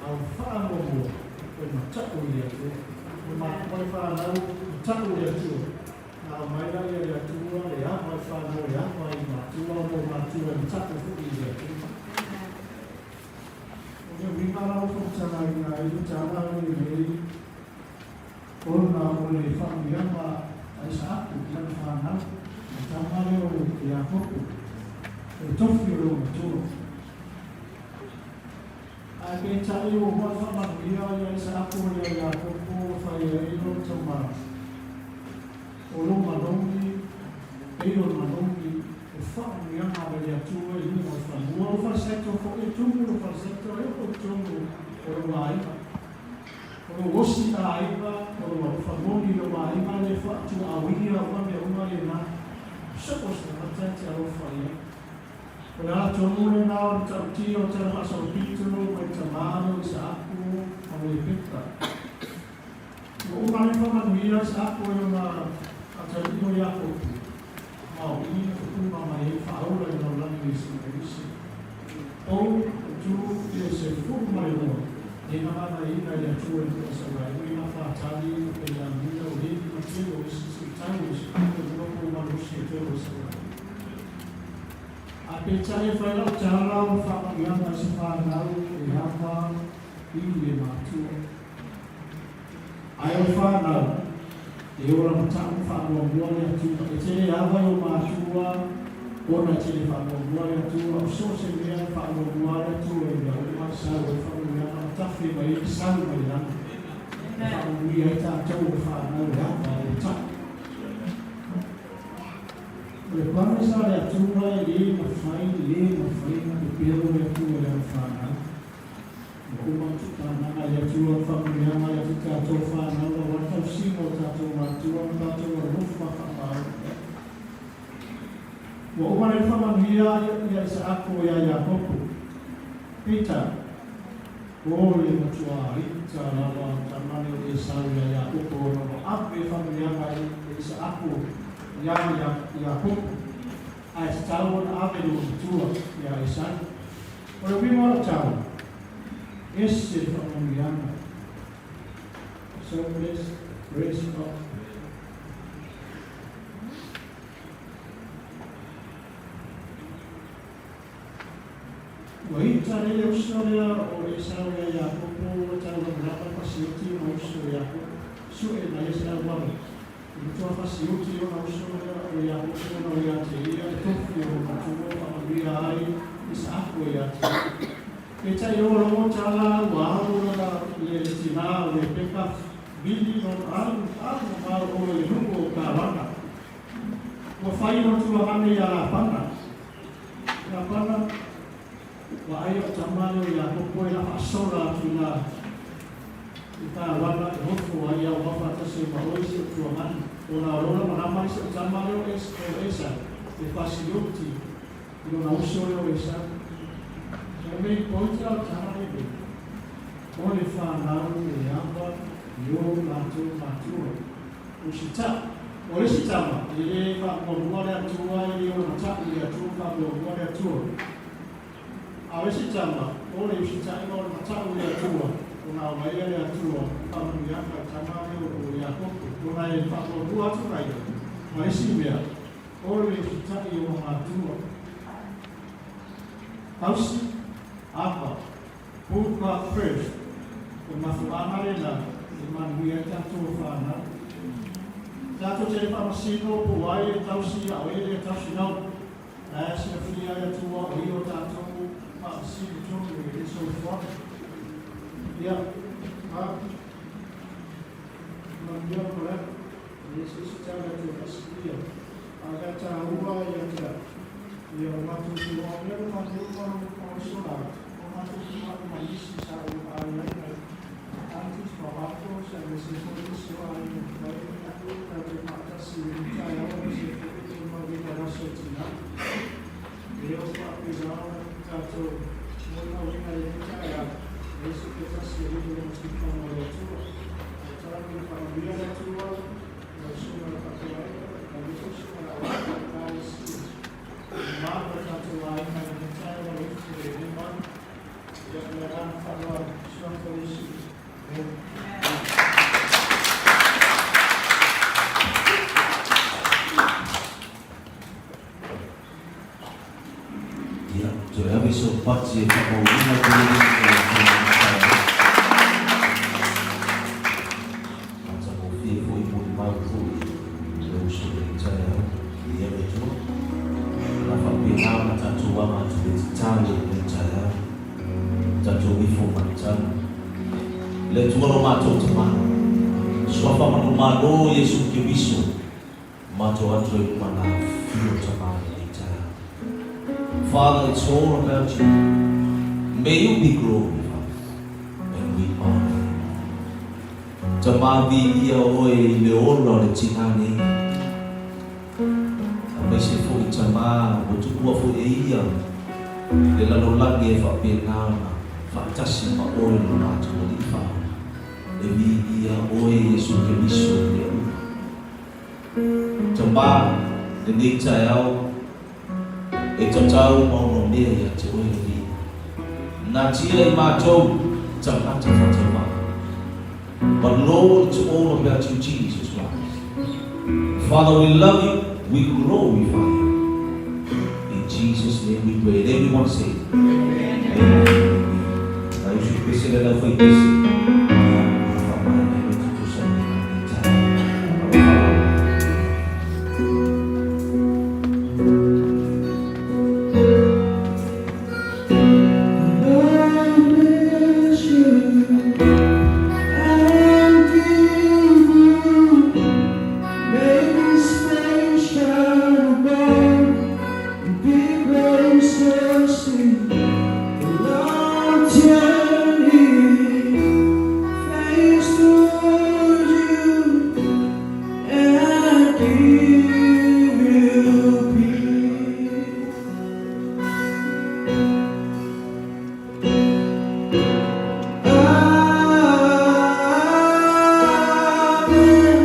A o le faamuamua o le mata'u i le Atua. O le matua i fanau mata'u i le Atua. Na aumai la ia le Atua le ava i fanau le ava i matua mo matua e mata'u fo'i i le Atua. O le uiga la o faamatalaina ai le tala lenei ona o le faamanuiaga a Isaako i lana fanau, le tama lea o Iakopo, o le tofi o lona matua. Ae peitai ua uma ona faamanuia ia Isaako ia Iakopo ua fai ai lona tama o lo manogi, pei o le manogi o faamanuiaga mai le Atua i luga o le fanua. O faleseto foi e tumu lo faleseto e oo i totonu o lou aiga. O lou osi aiga, o lou alofa moni i lou aiga le faatuaauia uma mea uma lena. So o se tagata e te alofa i ai. O le ala tonu lena o le matautia o Tala Faasolopito mai tamā lea o Isaako ma Rebeka. Ua uma nei faamanuia Isaako i lona atalii o Iakopo, ma o i na tutuga mai ai faaola i lalolagi o Iesu Keriso. O tu i le 12, e na gagaina i le Atua i le toasalaina i na faatali ma Peniamina o Levi ma tele o isi seitau o isi tupe lua po malosi e toe toasalaina. Ae peitai e fai lau tala o faamanuiaga i se fanau e ava i le matua. Ae o le fanau, e ola mata'u ma faamuamua le Atua. E te le ava i o matua ona e te le faamuamua le Atua. O so o se mea e faamuamua le Atua i mea uma e sau ai faamanuiaga ma tafe mai ai le sau mai le lagi. E faamanuia ai tatou o fanau e ava e mata'u. O le promise a le Atua e le mafai, le mafai ona pepelo le Atua i lana fanau. Ua uma ona tuutānaga e le Atua le faamanuiaga ia te tatou fanau aua le tausiga o tatou matua ma tatou alofa faamaoni ai. Ua uma nei le faamanuia ia Isaako ia Iakopo. Peitai, o le matua ita lava o tama lea o Esau ia Iakopo ona ua ave faamanuiaga e Isaako ia Iakopo, ae tatau ona ave lona matua ia Esau. O le uiga o lau tala, ese le faamanuiaga. So bless, praise God. Ua ita nei le uso lea o Esau ia Iakopo ua tau lamalama le fasioti ona uso o Iakopo. Sue mai ai se auala. I matua fasioti ona uso lea o Iakopo ona o ia te ia le tofi o lona matua faamanuia ai Isaako ia te ia. Peitai o logo tala ua alu lana le tinā o Rebeka vili lona alu alu mamao oe i le nuu o Kalana. Ua fai lona tulaga ia Lapana. Lapana, vaai o tama lea o Iakopo e la faasola atu i ina i Kalana e nofo ai au faatasi ai ma oe i si ou tuagana. Ona o lona malama i si ou tama lea o Esau, e fasioti i lona uso lea o Esau. O le point la o tala lenei, o le fanau e ava i o latou matua. O sita, o le isi tama, e le faamuamua le Atua, e le ona mata'u i le Atua ma faamuamua le Atua. A o le isi tama, o le usitaʻiga o le mata'u i le Atua, ona aumaia le Atua faamanuiaga i tama lea o Iakopo, ona e faamuamua atu na ia. Ma le isi mea, o le usitaʻi o ona matua. Tausi, ava, put God first, o le mafuaaga lena e manuia ai tatou o fanau. Tatou te le faamasino po o ai e tausi a o e le tausi lau. La e silafia e Atua o ia o tatou Ia o matou feoai ai lo matou ma o aso la, o matou feoai ma isi sa ou vaai ai ai aunties ma uncles aemaise foi nisi o aiga mai tatou faatasi i lenei taeao aemaise foi le molimauina o le aso o tinā. E o faapena ona tatou molimauina i lenei taeao, e leai se tasi e lele lona silafaga o le Atua. Ae tatalo ia faamanuia le Atua lau susuga i le faafeagaiga, manuia foi susuga i le auauna i Ekalesia. Le mamalu o le tatou aiga i lenei taeao alofa i lenei malu. Ia, ma le agaga faaaloalo, Suafa o Iesu. Amene. Ia, toe ave sau pati e faamauina pele i le Afioga i le taeao. Matagofie foi molimau foi le uso i lenei taeao. Viia le Atua. O le a faapena ona tatou aga atu i le tatalo i lenei taeao. Tatou ifo ma le tala. Le Atua lo matou Tama, Suafa ma lo Malo Iesu Keriso, matou ato i luma la afio Tama i lenei taeao. Father, it's all about you. May you be glorified and we honor you. Tama viia oe i le ola o le tinā nei. Aemaise foi Tama ua tuua foi e ia le lalolagi e faapena ona faatasi ma oe lo matou Alii Faaola. E viia oe Iesu Keriso i mea uma. Tama, lenei taeao e tatau ma onomea ia te oe le viiga. Natia i matou tagata faatauvaa. But Lord, it's all about you, Jesus Christ. Father, we love you, we glorify you. In Jesus' name we pray. And everyone say, Amen. Amen. Na isu pese le lau fai pese. Ia, wha mai nei me tutusa i lenei taeao. Alofa. Lord bless you and keep you. Make His face shine upon you. Be gracious to you. The Lord turn His face toward you and give you peace. Amen. Amen.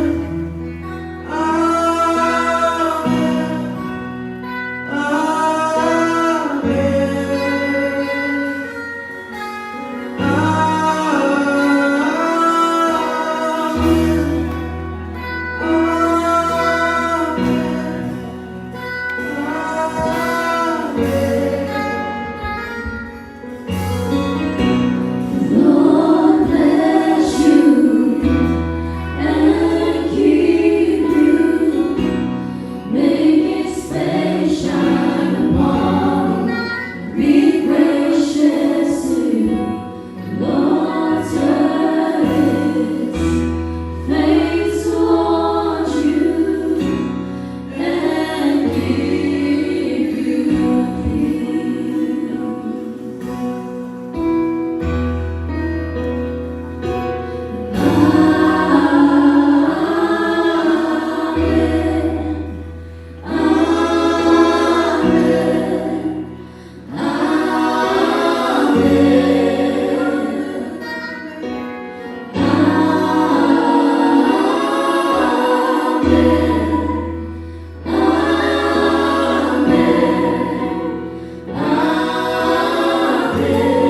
Amen. Amen. Amen. Amen. Lord bless you and keep you. Make His face shine upon you. Be gracious to you. Lord turn His face toward you and give you peace. Amen. Amen. Amen. Amen. Amen.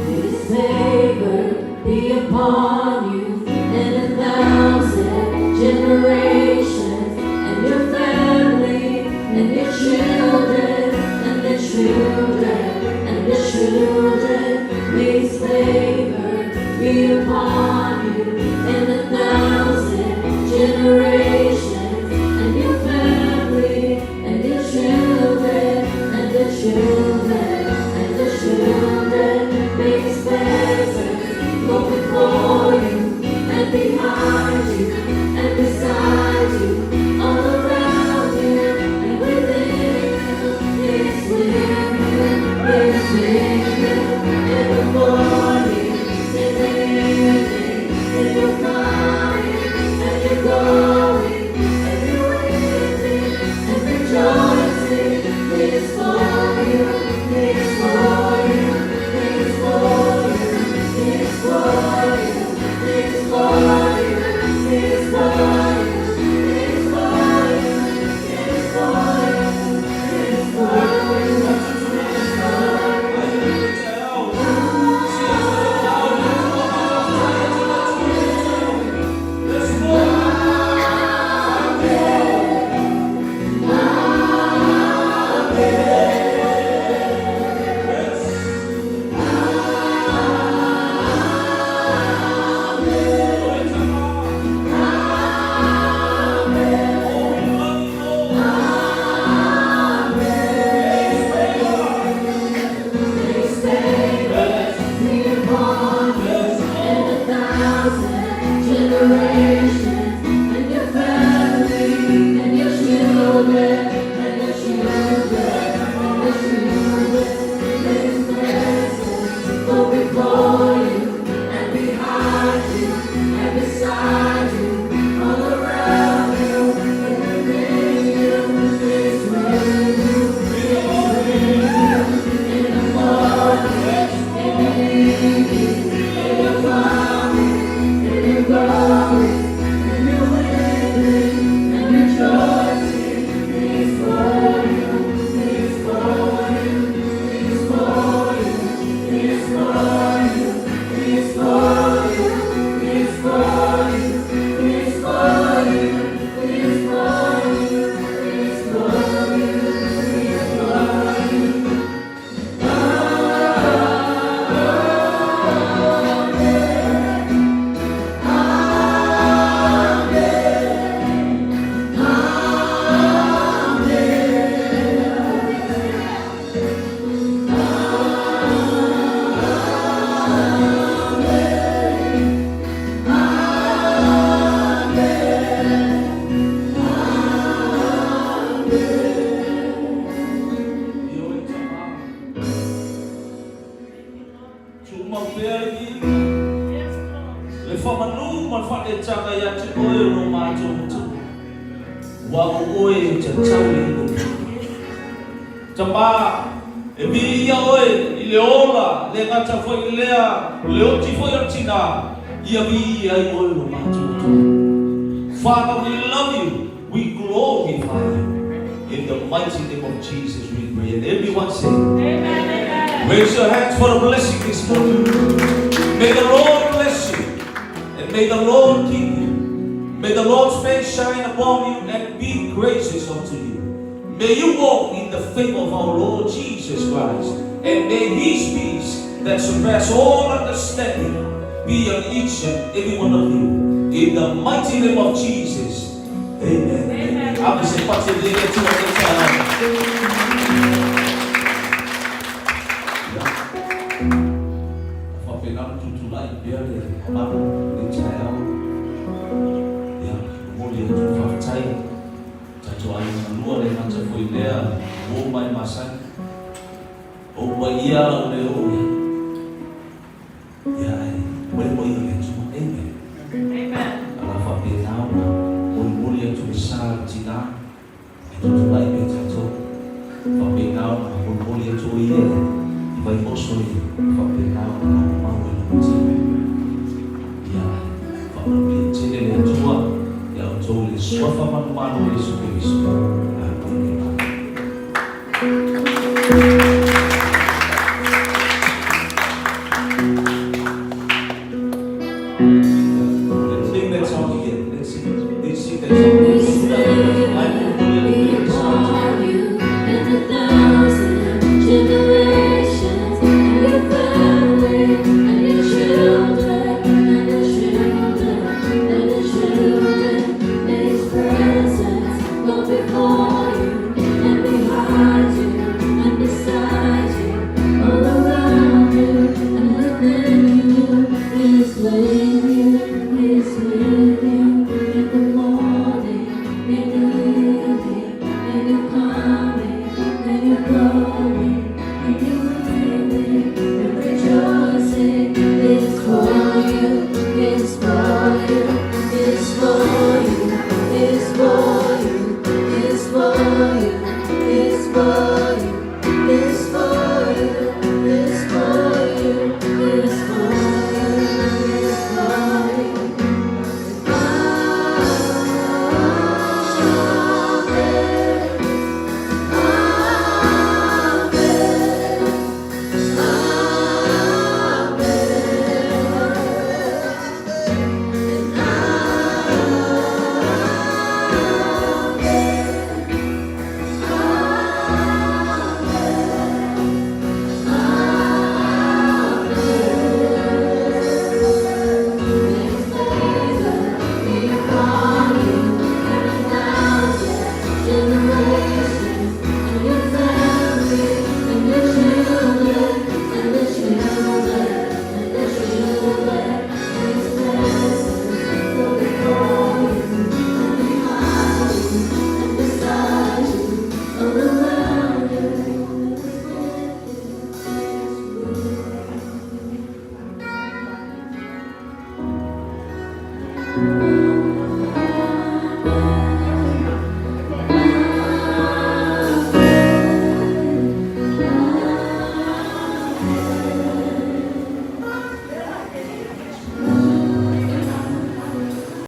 His favor be upon you in 1,000 generations, and your family, and your children, and their children, and their children. May His favor be upon you in 1,000 generations, and your family, and your children, and their children, and their children. May His presence go before you and behind you and beside you, all around you and within. Is with you in the morning, in the evening, in your coming and your going, and your weeping and rejoicing. He is for you, He is for you, He is for you, He is for you, He is for you, He is for you, He is for you, He is for you, He is for you, He is for you. His favor be upon you in 1,000 generations, and your family, and your children, and your children, and your children. May His presence go before you, and behind you, and beside you, all around you, and within you. Is with you, is with you, in the morning, in the evening, in your coming, in your going, in your weeping, and rejoicing. He is for you, He is for you, He is for you, He is for you, He is for you, He is for you, He is for you, He is for you, He is for you, He is for you. Yes, Lord. Le faamanu ma le faaletaga ia te oe o lo matou Atua, ua o oe e tatau i le Tamā, e viia oe i le ola, le gata foi i lea, le oti foi o le tinā, ia viia ai oe lo matou Atua. Father, we love you. We glorify you. In the mighty name of Jesus we pray. And everyone say, Amen, amen. Raise your hands for a blessing this morning. May the Lord bless you, and may the Lord keep you. May the Lord's face shine upon you and be gracious unto you. May you walk in the faith of our Lord Jesus Christ, and may His peace that surpasses all understanding be on each and every one of you. In the mighty name of Jesus. Amen. Amen. Ave se pati le le tu ate te Faapena ona tutulai pea le mamalu i le taeao. Ia, momoli atu le faafetai, tatou aiga galua le gata foi lea uo ma e masani. O paia lau le oo ia. Ia, ae moemoe i le Atua. Amen. Amen. Ala faapena ona molimoli atu le sa le tinā, e tutulai pea tatou. Faapena ona molimoli atu o ia i Vaimoso i faapena ona mau e lama. Ia, faamanuia tele le Atua ia outou i le suafa manumanu o Iesu Keriso. Amene. Let's sing that song again. Let's sing. Let's sing that song. I Be upon you in 1,000 generations, and your family, and your children, and your children, and your children. May His presence Amen.